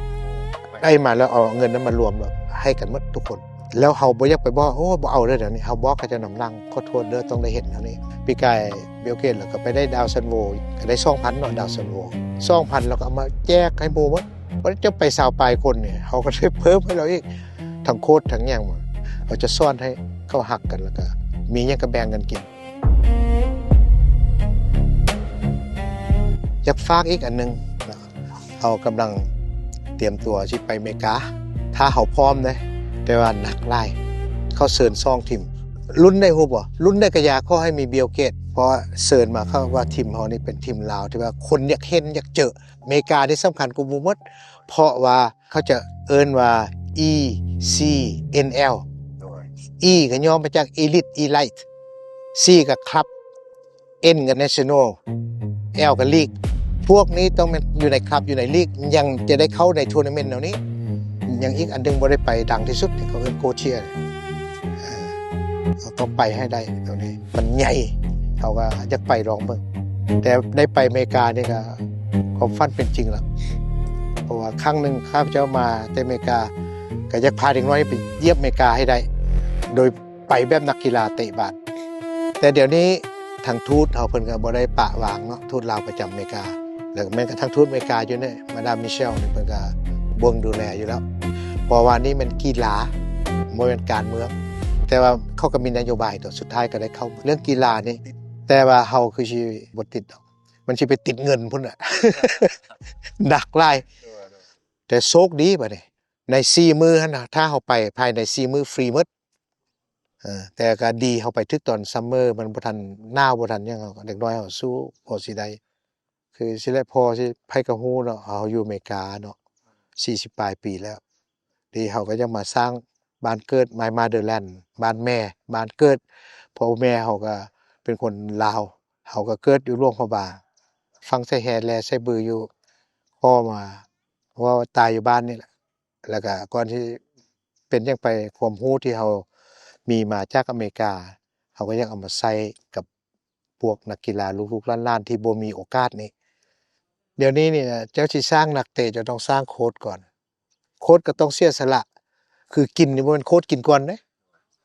ໄດ້ມາແລ້ວເອົາເງິນນັ້ນມາລວມ ແລ້ວໃຫ້ກັນໝົດທຸກຄົນ. ແລ້ວເຮົາບໍ່ຢາກໄປບອກ ໂອ້ ບໍ່ເອົາເດີ ດຽວນີ້ເຮົາບອກເຂົາເຈົ້ານຳຫຼັງ ຂໍໂທດເດີ ຕ້ອງໄດ້ເຮັດແນວນີ້ ປີກາຍບິວເກດ ແລ້ວກໍໄປໄດ້ດາວຊັນໂວ ກໍໄດ້ສອງພັນເນາະ ດາວຊັນໂວ ສອງພັນ ແລ້ວກໍເອົາມາແຈກໃຫ້ໝູ່ໝົດ. ບັດເຈົ້າໄປຊາວປາຍຄົນນີ້ ເຮົາກໍໄດ້ເພີ່ມໃຫ້ລາວອີກ ທັງໂຄດທັງຫຍັງ ເຮົາຈະສອນໃຫ້ເຂົາຮັກກັນ ແລ້ວກໍມີຫຍັງກໍແບ່ງກັນກິນ. ຢາກຝາກອີກອັນໜຶ່ງເນາະ ເຮົາກຳລັງຕຽມຕົວຊິໄປເມກາ ຖ້າເຮົາພ້ອມເດ້ ແຕ່ວ່າໜັກຫຼາຍ ເຂົາເຊີນສອງທີມ ລຸ້ນໄດ້ຮູ້ບໍ່? ລຸ້ນໄດ້ກະຢ່າ ຂໍໃຫ້ມີບິວເກດ ເພາະວ່າເຊີນມາ ເຂົາວ່າທີມເຮົານີ້ເປັນທີມລາວທີ່ວ່າຄົນຢາກເຫັນຢາກເຈີ. ເມການີ້ສຳຄັນກວ່າໝູ່ໝົດ ເພາະວ່າເຂົາຈະເອີ້ນວ່າ E C N L ໂດຍ E ກໍຫຍໍ້ມາຈາກ Elite Elite C ກໍ Club N ກໍ National L ກໍ League ພວກນີ້ຕ້ອງແມ່ນຢູ່ໃນ Club ຢູ່ໃນ League ຍັງຈະໄດ້ເຂົ້າໃນ Tournament ແນວນີ້. ຍັງອີກອັນໜຶ່ງບໍ່ໄດ້ໄປ ດັງທີ່ສຸດ ທີ່ເຂົາເອີ້ນ Gold Tier ເອີ ເຮົາຕ້ອງໄປໃຫ້ໄດ້ ໂຕນີ້ມັນໃຫຍ່ ເຮົາກໍຢາກໄປລອງເບິ່ງ. ແຕ່ໄດ້ໄປເມການີ້ກໍຄວາມຝັນເປັນຈິງແລ້ວ ເພາະວ່າຄັ້ງໜຶ່ງຂ້າພະເຈົ້າມາແຕ່ເມກາ ກໍຢາກພາເດັກນ້ອຍໄປຢຽບເມກາໃຫ້ໄດ້ ໂດຍ ໄປແບບນັກກິລາເຕະບານ. ແຕ່ດຽວນີ້ທາງທູດເຮົາເພິ່ນກໍບໍ່ໄດ້ປະວາງເນາະ ທູດລາວປະຈຳເມກາ ແລ້ວກໍແມ່ນກະທັງທູດເມກາຢູ່ນີ້ ມາດາມມິເຊວນີ້ ເພິ່ນກໍເບິ່ງດູແລຢູ່ແລ້ວ ເພາະວ່ານີ້ແມ່ນກິລາ ບໍ່ແມ່ນການເມືອງ. ແຕ່ວ່າເຂົາກໍມີນະໂຍບາຍຕົວະ ສຸດທ້າຍກໍໄດ້ເຂົ້າເລື່ອງກິລານີ້. ແຕ່ວ່າເຮົາຄືຊິບໍ່ຕິດດອກ ມັນຊິໄປຕິດເງິນພຸ້ນນະ ໜັກຫຼາຍ. ແຕ່ໂຊກດີບາດນີ້ ໃນສີ່ມື້ຫັ້ນນະ ຖ້າເຮົາໄປພາຍໃນສີ່ມື້ຟຣີໝົດ. ເອີ ແຕ່ກໍດີເຮົາໄປຖືກຕອນ summer ມັນບໍ່ທັນໜາວ ບໍ່ທັນຫຍັງ ເຮົາ ເດັກນ້ອຍເຮົາສູ້ພໍຊິໄດ້. ຄືຊິແຫຼະ ພໍ່ຊິ ໃຜກໍຮູ້ເນາະ ເຮົາຢູ່ອາເມລິກາເນາະ ສີ່ສິບປາຍປີແລ້ວ ທີ່ເຮົາກໍຍັງມາສ້າງບ້ານເກີດ My Motherland ບ້ານແມ່ ບ້ານເກີດ. ພໍ່ແມ່ເຮົາກໍເປັນຄົນລາວ ເຮົາກໍເກີດຢູ່ຫຼວງພະບາງ ຝັງໃສ່ແຮ່ແລ່ໃສ່ບືຢູ່ ພໍ່ມາ ເພາະວ່າຕາຍຢູ່ບ້ານນີ້ແຫຼະ. ແລ້ວກະກ່ອນທີ່ເປັນຫຍັງໄປ ຄວາມຮູ້ທີ່ເຮົາມີມາຈາກອາເມລິກາ ເຮົາກໍຢາກເອົາມາໃຊ້ກັບພວກນັກກິລາລູກໆຫຼານໆທີ່ບໍ່ມີໂອກາດນີ້. ດຽວນີ້ນີ້ນະ ເຈົ້າຊິສ້າງນັກເຕະ ເຈົ້າຕ້ອງສ້າງໂຄດກ່ອນ. ໂຄດກໍຕ້ອງເສຍສະຫຼະ ຄືກິນນີ້ບໍ່ແມ່ນໂຄດກິນກ່ອນເດ້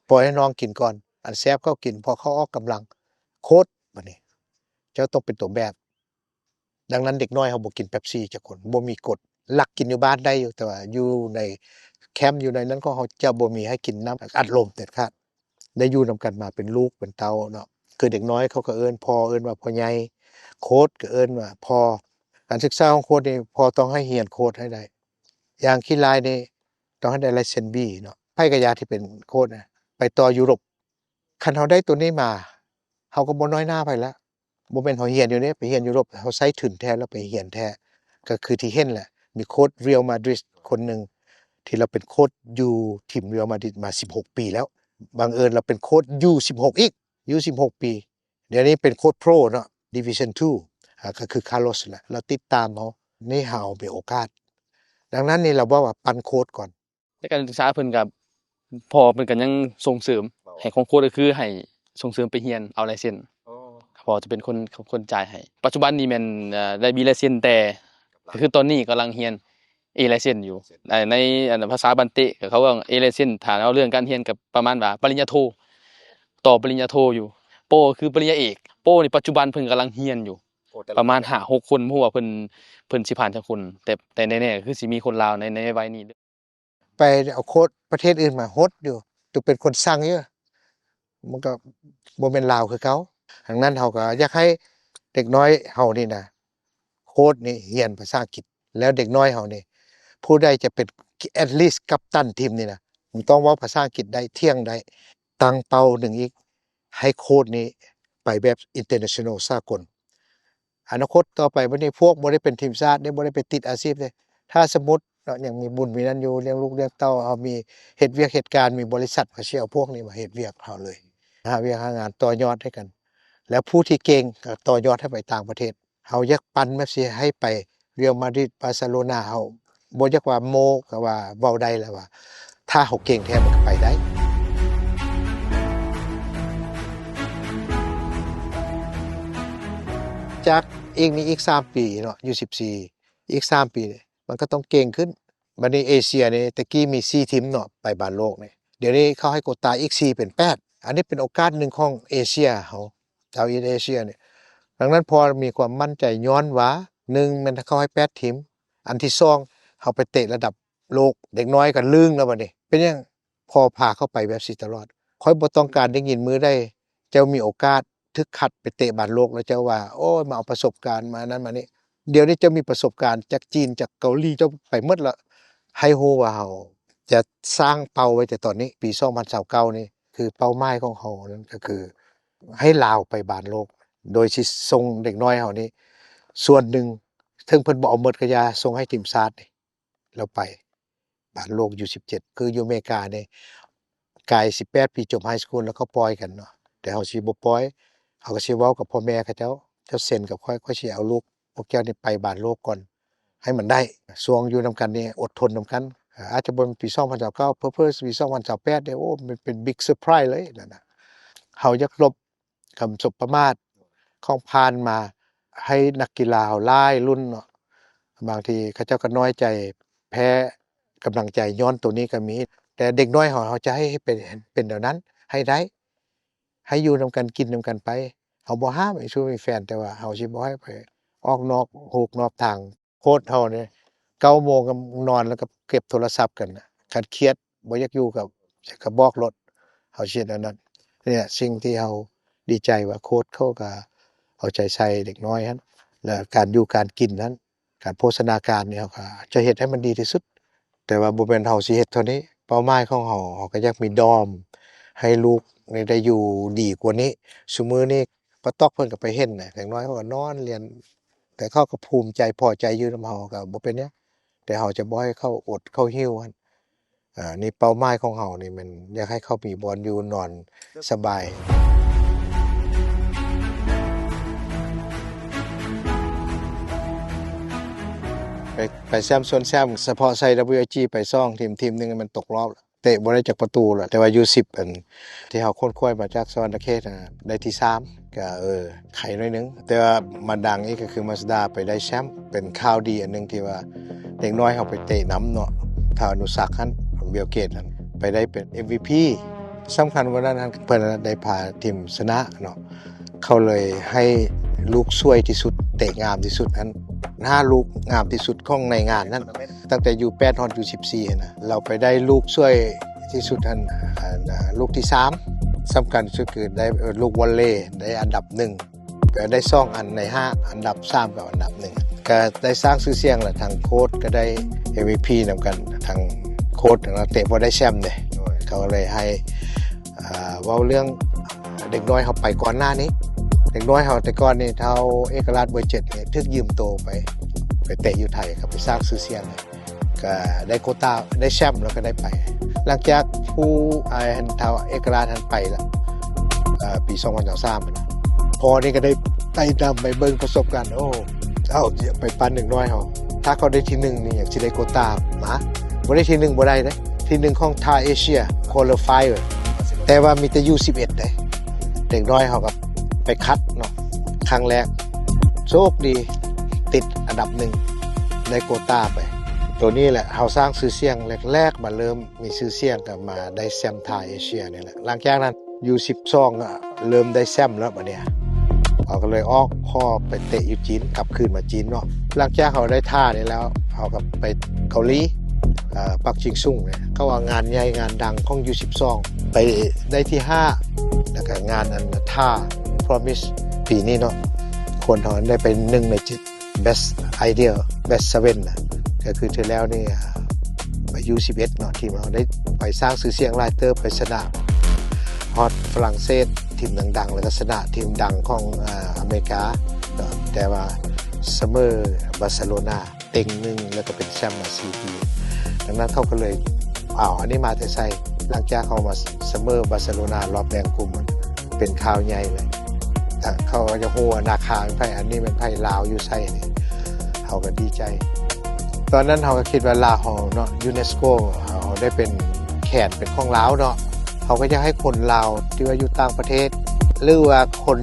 ປ່ອຍໃຫ້ນ້ອງກິນກ່ອນ ອັນແຊບເຂົາກິນ ເພາະເຂົາອອກກຳລັງ. ໂຄດ ບາດນີ້ ເຈົ້າຕ້ອງເປັນຕົວແບບ. ດັ່ງນັ້ນເດັກນ້ອຍເຮົາບໍ່ກິນເປັບຊີຈັກຄົນ ບໍ່ມີກົດ. ລັກກິນຢູ່ບ້ານໄດ້ຢູ່ ແຕ່ວ່າຢູ່ໃນແຄມ ຢູ່ໃນນັ້ນຂອງເຮົາຈະບໍ່ມີໃຫ້ກິນນ້ຳອັດລົມເດັດຂາດ. ໄດ້ຢູ່ນຳກັນມາເປັນລູກເປັນເຕົ້າເນາະ ຄືເດັກນ້ອຍເຂົາກໍເອີ້ນພໍ່ ເອີ້ນວ່າພໍ່ໃຫຍ່ ໂຄດກໍເອີ້ນວ່າພໍ່. ການສຶກສາຂອງໂຄດນີ້ ພໍ່ຕ້ອງໃຫ້ຮຽນໂຄດໃຫ້ໄດ້. ຢ່າງຂີ້ລ້າຍນີ້ຕ້ອງໃຫ້ໄດ້ໄລເຊັນບີເນາະ ໃຜກໍຢ່າທີ່ເປັນໂຄດນະ ໄປຕໍ່ຢູໂຣບ. ຄັນເຮົາໄດ້ໂຕນີ້ມາ ເຮົາກໍບໍ່ນ້ອຍໜ້າໃຜລະ. ບໍ່ແມ່ນເຮົາຮຽນຢູ່ນີ້ ໄປຮຽນຢູໂຣບ ເຮົາໃຊ້ທຶນແທ້ ແລ້ວໄປຮຽນແທ້. ກໍຄືທີ່ເຫັນແຫຼະ ມີໂຄດ Real Madrid ຄົນໜຶ່ງ ທີ່ລາວເປັນໂຄດຢູ່ທີມ Real Madrid ມາສິບຫົກປີແລ້ວ. ບັງເອີນລາວເປັນໂຄດຢູສິບຫົກອີກ ຢູສິບຫົກປີ. ດຽວນີ້ເປັນໂຄດໂປຣເນາະ Division Two ອາ ກໍຄື Carlos ແຫຼະ ລາວຕິດຕາມເຮົາ ນີ້ເຮົາມີໂອກາດ. ດັ່ງນັ້ນນີ້ລາວບອກວ່າປັ່ນໂຄດກ່ອນ. ໃນການສຶກສາເພິ່ນກໍ ພໍ່ເພິ່ນກໍຍັງສົ່ງເສີມໃຫ້ຂອງໂຄດ ກໍຄືໃຫ້ສົ່ງເສີມໄປຮຽນເອົາໄລເຊັນ ພໍ່ຈະເປັນຄົນ ຄົນຈ່າຍໃຫ້. ປັດຈຸບັນນີ້ແມ່ນ ເອີ ໄດ້ບີໄລເຊັນ ແຕ່ກໍຄືຕອນນີ້ກຳລັງຮຽນເອໄລເຊັນຢູ່. ໃນ ໃນ ອັນ ພາສາບານເຕະ ກໍເຂົາເອີ້ນເອໄລເຊັນ ຖ້າເວົ້າເລື່ອງການຮຽນກໍປະມານວ່າປະລິນຍາໂທ ຕໍ່ປະລິນຍາໂທຢູ່. ໂປ ກໍຄືປະລິນຍາເອກ. ໂປ ນີ້ປັດຈຸບັນເພິ່ນກຳລັງຮຽນຢູ່ ປະມານຫ້າຫົກຄົນ ບໍ່ຮູ້ວ່າເພິ່ນ ເພິ່ນຊິຜ່ານຈັກຄົນ ແຕ່ ແຕ່ແນ່ໆ ກໍຄືຊິມີຄົນລາວໃນ ໃນໄວນີ້. ໄປເອົາໂຄດປະເທດອື່ນມາຫົດຢູ່ ໂຕເປັນຄົນສັ່ງຢູ່ ມັນກໍບໍ່ແມ່ນລາວຄືເກົ່າ. ດັ່ງນັ້ນເຮົາກໍຢາກໃຫ້ເດັກນ້ອຍເຮົານີ້ນະ ໂຄດນີ້ຮຽນພາສາອັງກິດ ແລ້ວເດັກນ້ອຍເຮົານີ້ ຜູ້ໃດຈະເປັນ at least ກັບຕັນທີມນີ້ນະ ມັນຕ້ອງເວົ້າພາສາອັງກິດໄດ້ ຖຽງໄດ້. ຕັ້ງເປົ້າໜຶ່ງອີກ ໃຫ້ໂຄດນີ້ໄປແບບ international ສາກົນ. ອະນາຄົດຕໍ່ໄປບັດນີ້ ພວກບໍ່ໄດ້ເປັນທີມຊາດເດ້ ບໍ່ໄດ້ໄປຕິດອາຊີບເດ້. ຖ້າສົມມຸດເນາະ ຍັງມີບຸນມີນັ້ນຢູ່ ລ້ຽງລູກລ້ຽງເຕົ້າ ເຮົາມີເຮັດວຽກເຮັດການ ມີບໍລິສັດ ເຂົາຊິເອົາພວກນີ້ມາເຮັດວຽກເຮົາເລີຍ ຫາວຽກຫາງານຕໍ່ຍອດໃຫ້ກັນ. ແລ້ວຜູ້ທີ່ເກັ່ງກໍຕໍ່ຍອດໃຫ້ໄປຕ່າງປະເທດ. ເຮົາຢາກປັ່ນແບບຊິໃຫ້ໄປ Real Madrid Barcelona ເຮົາບໍ່ຢາກວ່າໂມ້ ກໍວ່າເວົ້າໄດ້ແລ້ວວ່າ ຖ້າເຮົາເກັ່ງແທ້ມັນກໍໄປໄດ້. ຈາກອີກນີ້ອີກສາມປີເນາະ ຢູສິບສີ່ ອີກສາມປີ ມັນກໍຕ້ອງເກັ່ງຂຶ້ນ. ບັດນີ້ເອເຊຍນີ້ ແຕ່ກີ້ມີສີ່ທີມເນາະ ໄປບານໂລກນີ້ ດຽວນີ້ເຂົາໃຫ້ໂກຕາອີກສີ່ເປັນແປດ. ອັນນີ້ເປັນໂອກາດໜຶ່ງຂອງເອເຊຍເຮົາ ຊາວອີສເອເຊຍນີ້. ດັ່ງນັ້ນພໍ່ມີຄວາມໝັ້ນໃຈ ຍ້ອນວ່າ ໜຶ່ງ ແມ່ນເຂົ້າໃຫ້ແປດທີມ, ອັນທີສອງ ເຮົາໄປເຕະລະດັບໂລກ, ເດັກນ້ອຍກໍລຶ້ງແລ້ວບັດນີ້. ເປັນຫຍັງພໍ່ພາເຂົ້າໄປແບບຊີ້ຕະຫຼອດ? ຂ້ອຍບໍ່ຕ້ອງການໄດ້ຍິນມື້ໃດເຈົ້າມີໂອກາດຖືກຄັດໄປເຕະບານໂລກ ແລ້ວເຈົ້າວ່າ ໂອ້ຍ ມາເອົາປະສົບການ ມານັ້ນມານີ້. ດຽວນີ້ເຈົ້າມີປະສົບການຈາກຈີນ ຈາກເກົາຫຼີ ເຈົ້າໄປໝົດລະ. ໃຫ້ຮູ້ວ່າເຮົາຈະສ້າງເປົ້າໄວ້ແຕ່ຕອນນີ້ ປີສອງພັນຊາວເກົ້ານີ້ ຄືເປົ້າໝາຍຂອງເຮົານັ້ນກໍຄືໃຫ້ລາວໄປບານໂລກ ໂດຍຊິສົ່ງເດັກນ້ອຍເຮົານີ້ສ່ວນໜຶ່ງ ເຖິງເພິ່ນບໍ່ເອົາໝົດກໍຢ່າ ສົ່ງໃຫ້ທີມຊາດນີ້ ແລ້ວໄປບານໂລກ ຢູສິບເຈັດ ຄືຢູ່ເມການີ້ ກາຍສິບແປດປີຈົບໄຮສະກູນ ແລ້ວເຂົາປ່ອຍກັນເນາະ. ແຕ່ເຮົາຊິບໍ່ປ່ອຍ ເຮົາກໍຊິເວົ້າກັບພໍ່ແມ່ເຂົາເຈົ້າ, ເຈົ້າເຊັນກັບຂ້ອຍ ຂ້ອຍຊິເອົາລູກພວກເຈົ້ານີ້ໄປບານໂລກກ່ອນ ໃຫ້ມັນໄດ້. ຊ່ວງຢູ່ນຳກັນນີ້ອົດທົນນຳກັນ. ອາດຈະບໍ່ແມ່ນປີສອງພັນຊາວເກົ້າ ເຜີໆປີສອງພັນຊາວແປດເດ້ ໂອ້ ມັນເປັນ big surprise ເລີຍນັ້ນນະ. ເຮົາຢາກລົບຄຳສົບປະມາດຂອງຜ່ານມາ ໃຫ້ນັກກິລາເຮົາຫຼາຍລຸ້ນເນາະ ບາງທີເຂົາເຈົ້າກໍນ້ອຍໃຈ ແພ້ກຳລັງໃຈຍ້ອນໂຕນີ້ກໍມີ. ແຕ່ເດັກນ້ອຍເຮົາ ເຮົາຈະໃຫ້ເປັນ ເປັນແນວນັ້ນໃຫ້ໄດ້ ໃຫ້ຢູ່ນຳກັນ ກິນນຳກັນໄປ. ເຮົາບໍ່ຫ້າມໃຫ້ຊູ້ມີແຟນ ແຕ່ວ່າເຮົາຊິບໍ່ໃຫ້ໄປອອກນອກຮູກນອກທາງ. ໂຄດເຮົານີ້ ເກົ້າໂມງກໍນອນ ແລ້ວກໍເກັບໂທລະສັບກັນນະ. ຄັນຄຽດບໍ່ຢາກຢູ່ກໍ ກໍບອກໂລດ ເຮົາຊິເຮັດແນວນັ້ນ. ນີ້ແຫຼະສິ່ງທີ່ເຮົາດີໃຈວ່າໂຄດເຂົາກໍເອົາໃຈໃສ່ເດັກນ້ອຍຫັ້ນ ແລະ ການຢູ່ການກິນຫັ້ນ ການໂພຊະນາການນີ້ ເຮົາກໍຈະເຮັດໃຫ້ມັນດີທີ່ສຸດ. ແຕ່ວ່າບໍ່ແມ່ນເຮົາຊິເຮັດເທົ່ານີ້. ເປົ້າໝາຍຂອງເຮົາ ເຮົາກໍຢາກມີດອມໃຫ້ລູກນີ້ໄດ້ຢູ່ດີກວ່ານີ້. ຊຸມື້ນີ້ປາຕອກເພິ່ນກໍໄປເຫັນນະ ເດັກນ້ອຍເຂົາກໍນອນລຽນ ແຕ່ເຂົາກໍພູມໃຈພໍໃຈຢູ່ນຳເຮົາ ກໍບໍ່ເປັນຫຍັງ. ແຕ່ເຮົາຈະບໍ່ໃຫ້ເຂົາອົດເຂົາຫິວຫັ້ນ. ອາ ນີ້ເປົ້າໝາຍຂອງເຮົານີ້ແມ່ນຢາກໃຫ້ເຂົາມີບ່ອນຢູ່ນອນສະບາຍ. ໄປ ໄປແຊ້ມຊວນແຊ້ມ ສະເພາະໃສ່ WIG ໄປສອງທີມ ທີມໜຶ່ງມັນຕົກຮອບ ເຕະບໍ່ໄດ້ຈັກປະຕູລະ. ແຕ່ວ່າຢູສິບ ອັນທີ່ເຮົາຂົນຂວາຍມາຈາກສະຫວັນນະເຂດນະ ໄດ້ທີສາມ ກໍ ເອີ ໄຄໜ້ອຍໜຶ່ງ. ແຕ່ວ່າມາດັງອີກກໍຄື Mazda ໄປໄດ້ແຊ້ມ. ເປັນຂ່າວດີອັນໜຶ່ງທີ່ວ່າເດັກນ້ອຍເຮົາໄປເຕະນຳເນາະ ທ້າວອະນຸສັກຫັ້ນ ບິວເກດຫັ້ນ ໄປໄດ້ເປັນ MVP. ສຳຄັນກວ່ານັ້ນຫັ້ນ ເພິ່ນໄດ້ພາທີມຊະນະເນາະ. ເຂົາເລີຍໃຫ້ລູກສວຍທີ່ສຸດ ເຕະງາມທີ່ສຸດຫັ້ນ ຫ້າລູກງາມທີ່ສຸດຂອງໃນງານນັ້ນ ຕັ້ງແຕ່ຢູແປດຮອດຢູສິບສີ່ຫັ້ນນະ. ລາວໄປໄດ້ລູກສວຍທີ່ສຸດຫັ້ນ ອັນ ອາ ລູກທີສາມ. ສຳຄັນທີ່ສຸດຄືໄດ້ ເອີ ລູກວອລເລ ໄດ້ອັນດັບໜຶ່ງ ໄດ້ສອງອັນໃນຫ້າ ອັນດັບສາມກັບອັນດັບໜຶ່ງ ກໍໄດ້ສ້າງຊື່ສຽງແຫຼະ. ທາງໂຄດກໍໄດ້ MVP ນຳກັນ ທາງໂຄດ ທາງນັກເຕະບໍ່ໄດ້ແຊ້ມເດ້ ເຂົາກໍເລີຍໃຫ້ ອ່າ ເວົ້າເລື່ອງເດັກນ້ອຍເຮົາໄປກ່ອນໜ້ານີ້. ເດັກນ້ອຍເຮົາແຕ່ກ່ອນນີ້ ທ້າວເອກະລາດເບີເຈັດນີ້ ຖືກຢືມໂຕໄປ ໄປເຕະຢູ່ໄທ ກໍໄປສ້າງຊື່ສຽງ ກໍໄດ້ໂຄຕ້າ ໄດ້ແຊ້ມ ແລ້ວກໍໄດ້ໄປ. ຫຼັງຈາກຜູ້ ອ່າ ອັນທ້າວເອກະລາດຫັ້ນໄປລະ ເອີ ປີສອງພັນຊາວສາມ ພໍ່ນີ້ກໍໄດ້ໄຕ່ຕາມໄປເບິ່ງປະສົບການ ໂອ້ ເອົາໄປປັ່ນເດັກນ້ອຍເຮົາ ຖ້າເຂົາໄດ້ທີໜຶ່ງນີ້ ຢາກຊິໄດ້ໂຄຕ້າມາ. ບໍ່ໄດ້ທີໜຶ່ງບໍ່ໄດ້ເດ້ ທີໜຶ່ງຂອງທ່າເອເຊຍ Qualifier ແຕ່ວ່າມີແຕ່ຢູສິບເອັດເດ້. ເດັກນ້ອຍເຮົາກໍໄປຄັດເນາະ ຄັ້ງແລກ ໂຊກດີ ຕິດອັນດັບໜຶ່ງ ໄດ້ໂຄຕ້າໄປ. ໂຕນີ້ແຫຼະ ເຮົາສ້າງຊື່ສຽງແລກໆ ມາເລີ່ມມີຊື່ສຽງ ກໍມາໄດ້ແຊ້ມທ່າເອເຊຍນີ້ແຫຼະ. ຫຼັງຈາກນັ້ນ ຢູສິບສອງ ກໍເລີ່ມໄດ້ແຊ້ມແລ້ວບັດນີ້ ເຮົາກໍເລີຍອອກ ຂໍໄປເຕະຢູ່ຈີນ ກັບຄືນມາຈີນເນາະ. ຫຼັງຈາກເຮົາໄດ້ທ່ານີ້ແລ້ວ ເຮົາກໍໄປເກົາຫຼີ ເອີ ປັກຈິງສຸງນີ້ ເຂົາວ່າງານໃຫຍ່ງານດັງຂອງຢູສິບສອງ ໄປໄດ້ທີຫ້າ ແລ້ວກໍງານອັນທ່າ Promise ປີນີ້ເນາະ ຄົນເຮົາໄດ້ໄປໜຶ່ງໃນເຈັດ Best Idea Best Seven ນະ ກໍຄືເທື່ອແລ້ວນີ້ ອາ ໄປຢູສິບເອັດເນາະ ທີມເຮົາໄດ້ໄປສ້າງຊື່ສຽງຫຼາຍເຕີບ ໄປຊະນະຮອດຝຣັ່ງເສດ ທີມດັງໆ ແລ້ວກໍຊະນະທີມດັງຂອງ ອາ ອາເມລິກາເນາະ ແຕ່ວ່າສະເໝີບາເຊໂລນາ ເຕັງໜຶ່ງ ແລ້ວກໍເປັນແຊ້ມມາສີ່ປີ. ດັ່ງນັ້ນເຂົາກໍເລີຍ ອ້າວ ອັນນີ້ມາແຕ່ໃສ? ຫຼັງຈາກເຮົາມາສະເໝີບາເຊໂລນາ ລອບແບ່ງກຸ່ມ ເປັນຂ່າວໃຫຍ່ເລີຍ. ເຂົາກໍຢາກຮູ້ວ່ານາຄາເປັນໃຜ ອັນນີ້ເປັນໃຜ ລາວຢູ່ໃສນີ້ ເຮົາກໍດີໃຈ. ຕອນນັ້ນເຮົາກໍຄິດວ່າລາວເຮົາເນາະ ຢູເນສໂກ ເຮົາໄດ້ເປັນແຂນເປັນຂອງລາວເນາະ ເຮົາກໍຢາກໃຫ້ຄົນລາວທີ່ວ່າຢູ່ຕ່າງປະເທດ ຫຼືວ່າຄົນ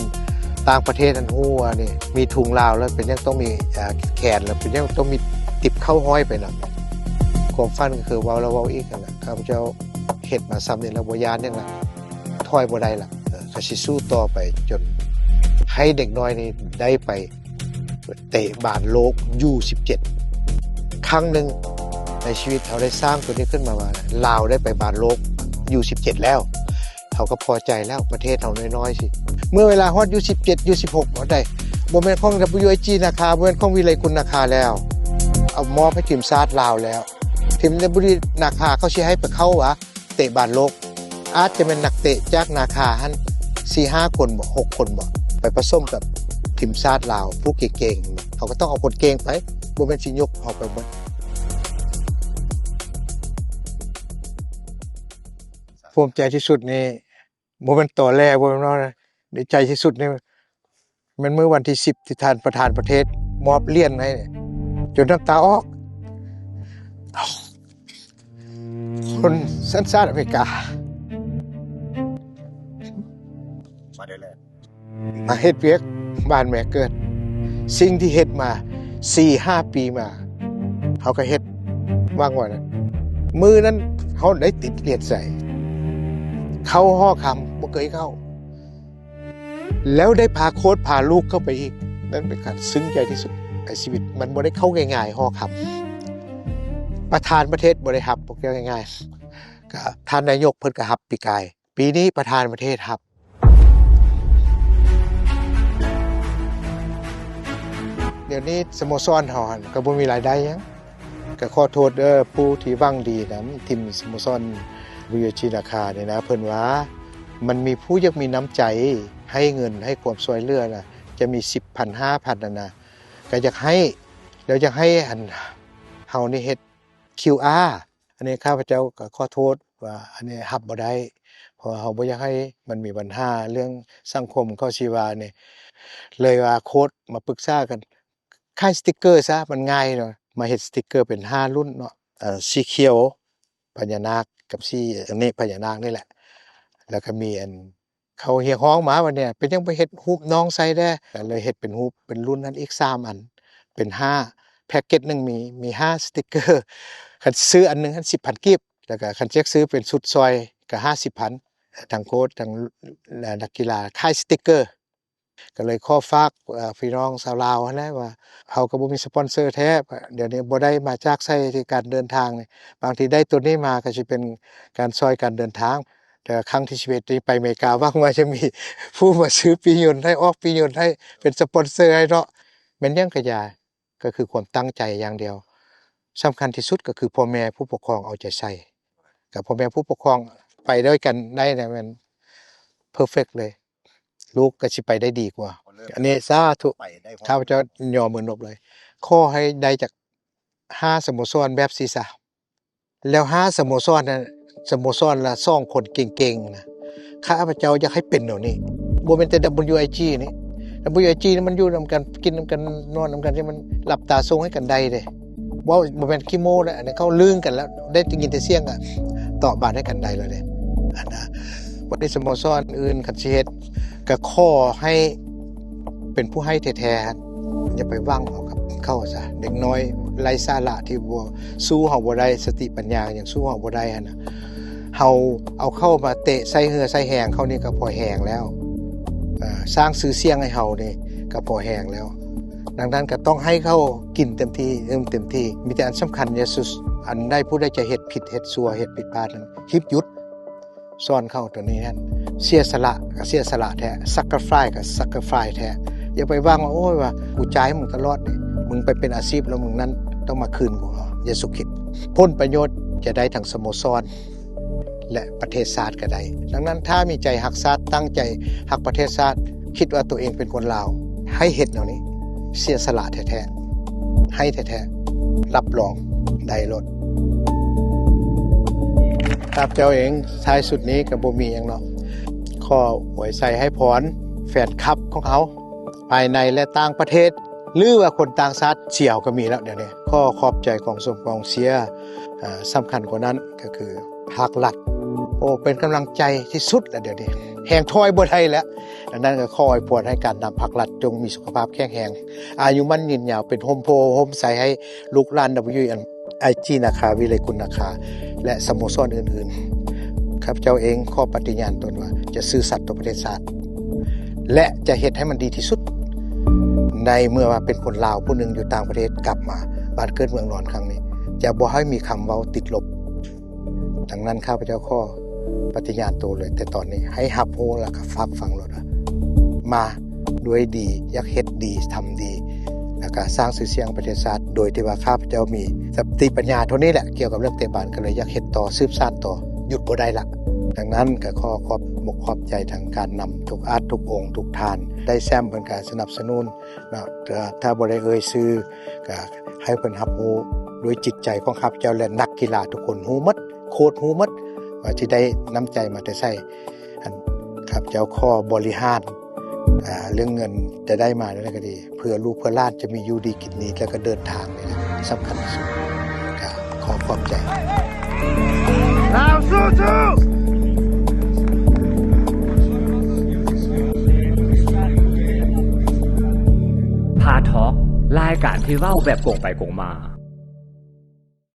ຕ່າງປະເທດຫັ້ນຮູ້ວ່ານີ້ມີທຸງລາວແລ້ວ ເປັນຫຍັງຕ້ອງມີ ເອີ ແຂນ ແລ້ວເປັນຫຍັງຕ້ອງມີຕິບເຂົ້າຫ້ອຍໄປນຳ. ຄວາມຝັນກໍຄືເວົ້າແລ້ວເວົ້າອີກຫັ້ນແຫຼະ ຂ້າພະເຈົ້າເຮັດມາສ່ຳນີ້ແລ້ວ ບໍ່ຢ້ານຫຍັງລະ ຖອຍບໍ່ໄດ້ລະ ເອີ ກໍຊິສູ້ຕໍ່ໄປຈົນ ໃຫ້ເດັກນ້ອຍນີ້ໄດ້ໄປເຕະບານໂລກຢູສິບເຈັດ ຄັ້ງໜຶ່ງໃນຊີວິດ. ເຮົາໄດ້ສ້າງໂຕນີ້ຂຶ້ນມາວ່າ ລາວໄດ້ໄປບານໂລກຢູສິບເຈັດແລ້ວ ເຮົາກໍພໍໃຈແລ້ວ ປະເທດເຮົານ້ອຍໆຊິ. ເມື່ອເວລາຮອດຢູສິບເຈັດ ຢູສິບຫົກ ເຮົາໄດ້ ບໍ່ແມ່ນຂອງ ດັບເບິນຢູໄອຈີ ນາຄາ ບໍ່ແມ່ນຂອງວິໄລກຸນ ນາຄາ ແລ້ວ ເອົາມອບໃຫ້ທີມຊາດລາວແລ້ວ. ທີມ ດັບເບິນຢູ ນາຄາ ເຂົາຊິໃຫ້ໄປເຂົ້າຫວາ ເຕະບານໂລກ ອາດຈະແມ່ນນັກເຕະຈາກນາຄາຫັ້ນ ສີ່ຫ້າຄົນບໍ ຫົກຄົນບໍ ໄປປະສົມກັບທີມຊາດລາວຜູ້ເກັ່ງໆ. ເຮົາກໍຕ້ອງເອົາຄົນເກັ່ງໄປ ບໍ່ແມ່ນຊິຍົກເຮົາໄປເບິດ. ພູມໃຈທີ່ສຸດນີ້ ບໍ່ແມ່ນຕໍແຫຼ ບໍ່ແມ່ນເວົ້ານະ ດີໃຈທີ່ສຸດນີ້ ແມ່ນມື້ວັນທີສິບ ທີ່ທ່ານປະທານປະເທດມອບຫຼຽນໃຫ້ ຈົນນ້ຳຕາອອກ. ຄົນສັນຊາດອາເມລິກາ ມາໄດ້ແລ້ວ ມາເຮັດວຽກບ້ານແມ່ເກີດ. ສິ່ງທີ່ເຮັດມາສີ່ຫ້າປີມາ ເຮົາກໍເຮັດຫວັງວ່ານັ້ນ. ມື້ນັ້ນເຮົາໄດ້ຕິດຫຼຽນໃສ່ ເຂົ້າຫໍຄຳ ບໍ່ເຄີຍເຂົ້າ ແລ້ວໄດ້ພາໂຄດພາລູກເຂົ້າໄປອີກ. ນັ້ນເປັນການຊຶ້ງໃຈທີ່ສຸດໃນຊີວິດ. ມັນບໍ່ໄດ້ເຂົ້າງ່າຍໆ ຫໍຄຳ ປະທານປະເທດບໍ່ໄດ້ຮັບ ບໍ່ແກ້ວງ່າຍໆ. ກໍທ່ານນາຍົກເພິ່ນກໍຮັບປີກາຍ ປີນີ້ປະທານປະເທດຮັບ. ດຽວນີ້ສະໂມສອນເຮົາຫັ້ນກໍບໍ່ມີລາຍໄດ້ຫຍັງ. ກໍຂໍໂທດເດີ ຜູ້ທີ່ຫວັງດີນຳທີມສະໂມສອນ ດັບເບິນຢູໄອຈີ ນາຄານີ້ນະ. ເພິ່ນວ່າມັນມີຜູ້ຢາກມີນ້ຳໃຈໃຫ້ເງິນ ໃຫ້ຄວາມຊ່ວຍເຫຼືອນະ ຈະມີສິບພັນ ຫ້າພັນນັ້ນນະ ກໍຢາກໃຫ້ ແລ້ວຢາກໃຫ້ອັນເຮົານີ້ເຮັດຄິວອາ ອັນນີ້ຂ້າພະເຈົ້າກໍຂໍໂທດວ່າອັນນີ້ຮັບບໍ່ໄດ້ ເພາະວ່າເຮົາບໍ່ຢາກໃຫ້ມັນມີບັນຫາເລື່ອງສັງຄົມ ເຂົາຊິວ່ານີ້. ເລີຍວ່າໂຄດມາປຶກສາກັນ ຂາຍສະຕິກເກີຊະ ມັນງ່າຍເນາະ. ມາເຮັດສະຕິກເກີເປັນຫ້າລຸ້ນເນາະ ເອີ ສີຂຽວພະຍານາກກັບສີອັນນີ້ພະຍານາກນີ້ແຫຼະ ແລ້ວກໍມີອັນ ເຂົາຮຽກຮ້ອງມາວ່ານີ້ ເປັນຫຍັງບໍ່ເຮັດຮູບນ້ອງໃສ່ແດ່? ກໍເລີຍເຮັດເປັນຮູບເປັນລຸ້ນຫັ້ນອີກສາມອັນ ເປັນຫ້າ. ແພັກເກັດໜຶ່ງມີ ມີຫ້າສະຕິກເກີ ຄັນຊື້ອັນໜຶ່ງຫັ້ນສິບພັນກີບ ແລ້ວກໍຄັນຈະຊື້ເປັນຊຸດຊ່ອຍກໍຫ້າສິບພັນ. ທັງໂຄດ ທັງ ແລະ ນັກກິລາຂາຍສະຕິກເກີ ກໍເລີຍຂໍຝາກ ເອີ ພີ່ນ້ອງຊາວລາວຫັ້ນແຫຼະວ່າ ເຮົາກໍບໍ່ມີສະປອນເຊີແທ້ ດຽວນີ້ບໍ່ໄດ້ມາຈາກໃສທີ່ການເດີນທາງນີ້ ບາງທີໄດ້ໂຕນີ້ມາກໍຊິເປັນການຊ່ອຍການເດີນທາງ. ແຕ່ຄັ້ງທີສິບເອັດນີ້ໄປອາເມລິກາ ຫວັງວ່າຈະມີຜູ້ມາຊື້ປີ້ຍົນໃຫ້ ອອກປີ້ຍົນໃຫ້ ເປັນສະປອນເຊີໃຫ້ເນາະ. ແມ່ນຫຍັງກະຢ່າ ກໍຄືຄວາມຕັ້ງໃຈຢ່າງດຽວ. ສຳຄັນທີ່ສຸດກໍຄືພໍ່ແມ່ຜູ້ປົກຄອງເອົາໃຈໃສ່ ກັບພໍ່ແມ່ຜູ້ປົກຄອງໄປດ້ວຍກັນໄດ້ນະ ແມ່ນເພີເຟັກເລີຍ. ລູກກໍຊິໄປໄດ້ດີກວ່າ. ອັນນີ້ສາທຸ ຂ້າພະເຈົ້າຍໍມືນົບເລີຍ. ຂໍໃຫ້ໄດ້ຈັກຫ້າສະໂມສອນແບບຊີ້ຊະ ແລ້ວຫ້າສະໂມສອນນັ້ນ ສະໂມສອນລະສອງຄົນເກັ່ງໆນະ. ຂ້າພະເຈົ້າຢາກໃຫ້ເປັນແນວນີ້ ບໍ່ແມ່ນແຕ່ ດັບເບິນຢູໄອຈີ ນີ້. ດັບເບິນຢູໄອຈີ ນີ້ມັນຢູ່ນຳກັນ ກິນນຳກັນ ນອນນຳກັນ ທີ່ມັນຫຼັບຕາສົ່ງໃຫ້ກັນໄດ້ເດ້. ເວົ້າບໍ່ແມ່ນຂີ້ໂມ້ແລ້ວ ອັນນີ້ເຂົາລຶ້ງກັນແລ້ວ ໄດ້ຍິນແຕ່ສຽງກໍຕອບບາດໃຫ້ກັນໄດ້ແລ້ວເດ້. ອັນນະ ບັດນີ້ສະໂມສອນອື່ນຄັນຊິເຮັດ ກໍຂໍໃຫ້ເປັນຜູ້ໃຫ້ແທ້ໆ ຢ່າໄປຫວັງເອົາກັບເຂົາຊະ. ເດັກນ້ອຍໄຮ້ສາລະທີ່ບໍ່ ສູ້ເຮົາບໍ່ໄດ້ ສະຕິປັນຍາຍັງສູ້ເຮົາບໍ່ໄດ້ຫັ້ນນະ. ເຮົາເອົາເຂົາມາເຕະໃສ່ເຫື່ອໃສ່ແຮງເຂົານີ້ກໍພໍແຮງແລ້ວ. ເອີ ສ້າງຊື່ສຽງໃຫ້ເຮົານີ້ກໍພໍແຮງແລ້ວ. ດັ່ງນັ້ນກໍຕ້ອງໃຫ້ເຂົາກິນເຕັມທີ່ ດື່ມເຕັມທີ່. ມີແຕ່ອັນສຳຄັນທີ່ສຸດ ອັນໃດຜູ້ໃດຈະເຮັດຜິດເຮັດຊົ່ວເຮັດຜິດພາດນັ້ນ ຮີບຢຸດ. ສອນເຂົາໂຕນີ້ຫັ້ນ ເສຍສະຫຼະກໍເສຍສະຫຼະແທ້ sacrifice ກໍ sacrifice ແທ້. ຢ່າໄປຫວັງວ່າ ໂອ້ຍ ວ່າກູຈ່າຍໃຫ້ມຶງຕະຫຼອດນີ້ ມຶງໄປເປັນອາຊີບແລ້ວມຶງນັ້ນຕ້ອງມາຄືນກູ. ຢ່າສຸຄິດ. ຜົນປະໂຫຍດຈະໄດ້ທັງສະໂມສອນ ແລະ ປະເທດຊາດກໍໄດ້. ດັ່ງນັ້ນ ຖ້າມີໃຈຮັກຊາດ ຕັ້ງໃຈຮັກປະເທດຊາດ ຄິດວ່າຕົວເອງເປັນຄົນລາວ ໃຫ້ເຮັດແນວນີ້ ເສຍສະຫຼະແທ້ໆ ໃຫ້ແທ້ໆ ຮັບຮອງໄດ້ໂລດ. ຂ້າພະເຈົ້າເອງ ທ້າຍສຸດນີ້ກໍບໍ່ມີຫຍັງເນາະ ຂໍອວຍໄຊໃຫ້ພອນແຟນຄລັບຂອງເຮົາ ພາຍໃນ ແລະ ຕ່າງປະເທດ ຫຼືວ່າຄົນຕ່າງຊາດ ເຊຍເຮົາກໍມີແລ້ວດຽວນີ້. ຂໍຂອບໃຈກອງຊົມກອງເຊຍ ເອີ ສຳຄັນກວ່ານັ້ນກໍຄືພາກລັດ. ໂອ້ ເປັນກຳລັງໃຈທີ່ສຸດແລ້ວດຽວນີ້ ແຮງຖອຍບໍ່ໄດ້ແລ້ວ. ດັ່ງນັ້ນກໍຂໍອວຍພອນໃຫ້ການນຳພາກລັດຈົ່ງມີສຸຂະພາບແຂງແຮງ ອາຍຸໝັ້ນຍືນຍາວ ເປັນຮົ່ມໂພຮົ່ມໄຊໃຫ້ລູກຫຼານ ດັບເບິນຢູໄອຈີ ນາຄາ ວິໄລກຸນນາຄາ ແລະ ສະໂມສອນອື່ນໆ. ຂ້າພະເຈົ້າເອງຂໍປະຕິຍານຕົນວ່າຈະຊື່ສັດຕໍ່ປະເທດຊາດ ແລະ ຈະເຮັດໃຫ້ມັນດີທີ່ສຸດ. ໃນເມື່ອວ່າເປັນຄົນລາວຜູ້ໜຶ່ງຢູ່ຕ່າງປະເທດ ກັບມາບ້ານເກີດເມືອງນອນຄັ້ງນີ້ ຈະບໍ່ໃຫ້ມີຄຳເວົ້າຕິດລົບ. ດັ່ງນັ້ນ ຂ້າພະເຈົ້າຂໍປະຕິຍານໂຕເລີຍ ແຕ່ຕອນນີ້ໃຫ້ຮັບຮູ້ ແລ້ວກໍຝາກຝັງໂລດວ່າ ມາດ້ວຍດີ ຢາກເຮັດດີ ທຳດີ ແລ້ວກໍສ້າງຊື່ສຽງໃຫ້ປະເທດຊາດ ໂດຍທີ່ວ່າຂ້າພະເຈົ້າມີສະຕິປັນຍາເທົ່ານີ້ແຫຼະ ກ່ຽວກັບເລື່ອງເຕະບານ ກໍເລີຍຢາກເຮັດຕໍ່ ສືບສານຕໍ່ ຢຸດບໍ່ໄດ້ລະ. ດັ່ງນັ້ນ ກໍຂໍຂອບອົກຂອບໃຈທາງການນຳທຸກອາດທຸກອົງ ທຸກທ່ານ ໄດ້ແຊ້ມເພິ່ນກໍສະໜັບສະໜູນເນາະ. ຖ້າ ຖ້າບໍ່ໄດ້ເອີ່ຍຊື່ ກໍໃຫ້ເພິ່ນຮັບຮູ້ດ້ວຍຈິດໃຈຂອງຂ້າພະເຈົ້າ ແລະ ນັກກິລາທຸກຄົນຮູ້ໝົດ ໂຄດຮູ້ໝົດ ວ່າຊິໄດ້ນ້ຳໃຈມາແຕ່ໃສ. ອັນ ຂ້າພະເຈົ້າຂໍບໍລິຫານ ອ່າ ເລື່ອງເງິນຈະໄດ້ມານັ້ນກໍດີ ເພື່ອລູກເພື່ອຫຼານຈະມີຢູ່ດີກິນດີ ແລ້ວກໍເດີນທາງນີ້ແຫຼະສຳຄັນທີ່ສຸດ. ກໍຂໍຂອບໃຈ. ລາວສູ້ໆ! ພາທອກ ລາຍການທີ່ເວົ້າແບບກົງໄປກົງມາ.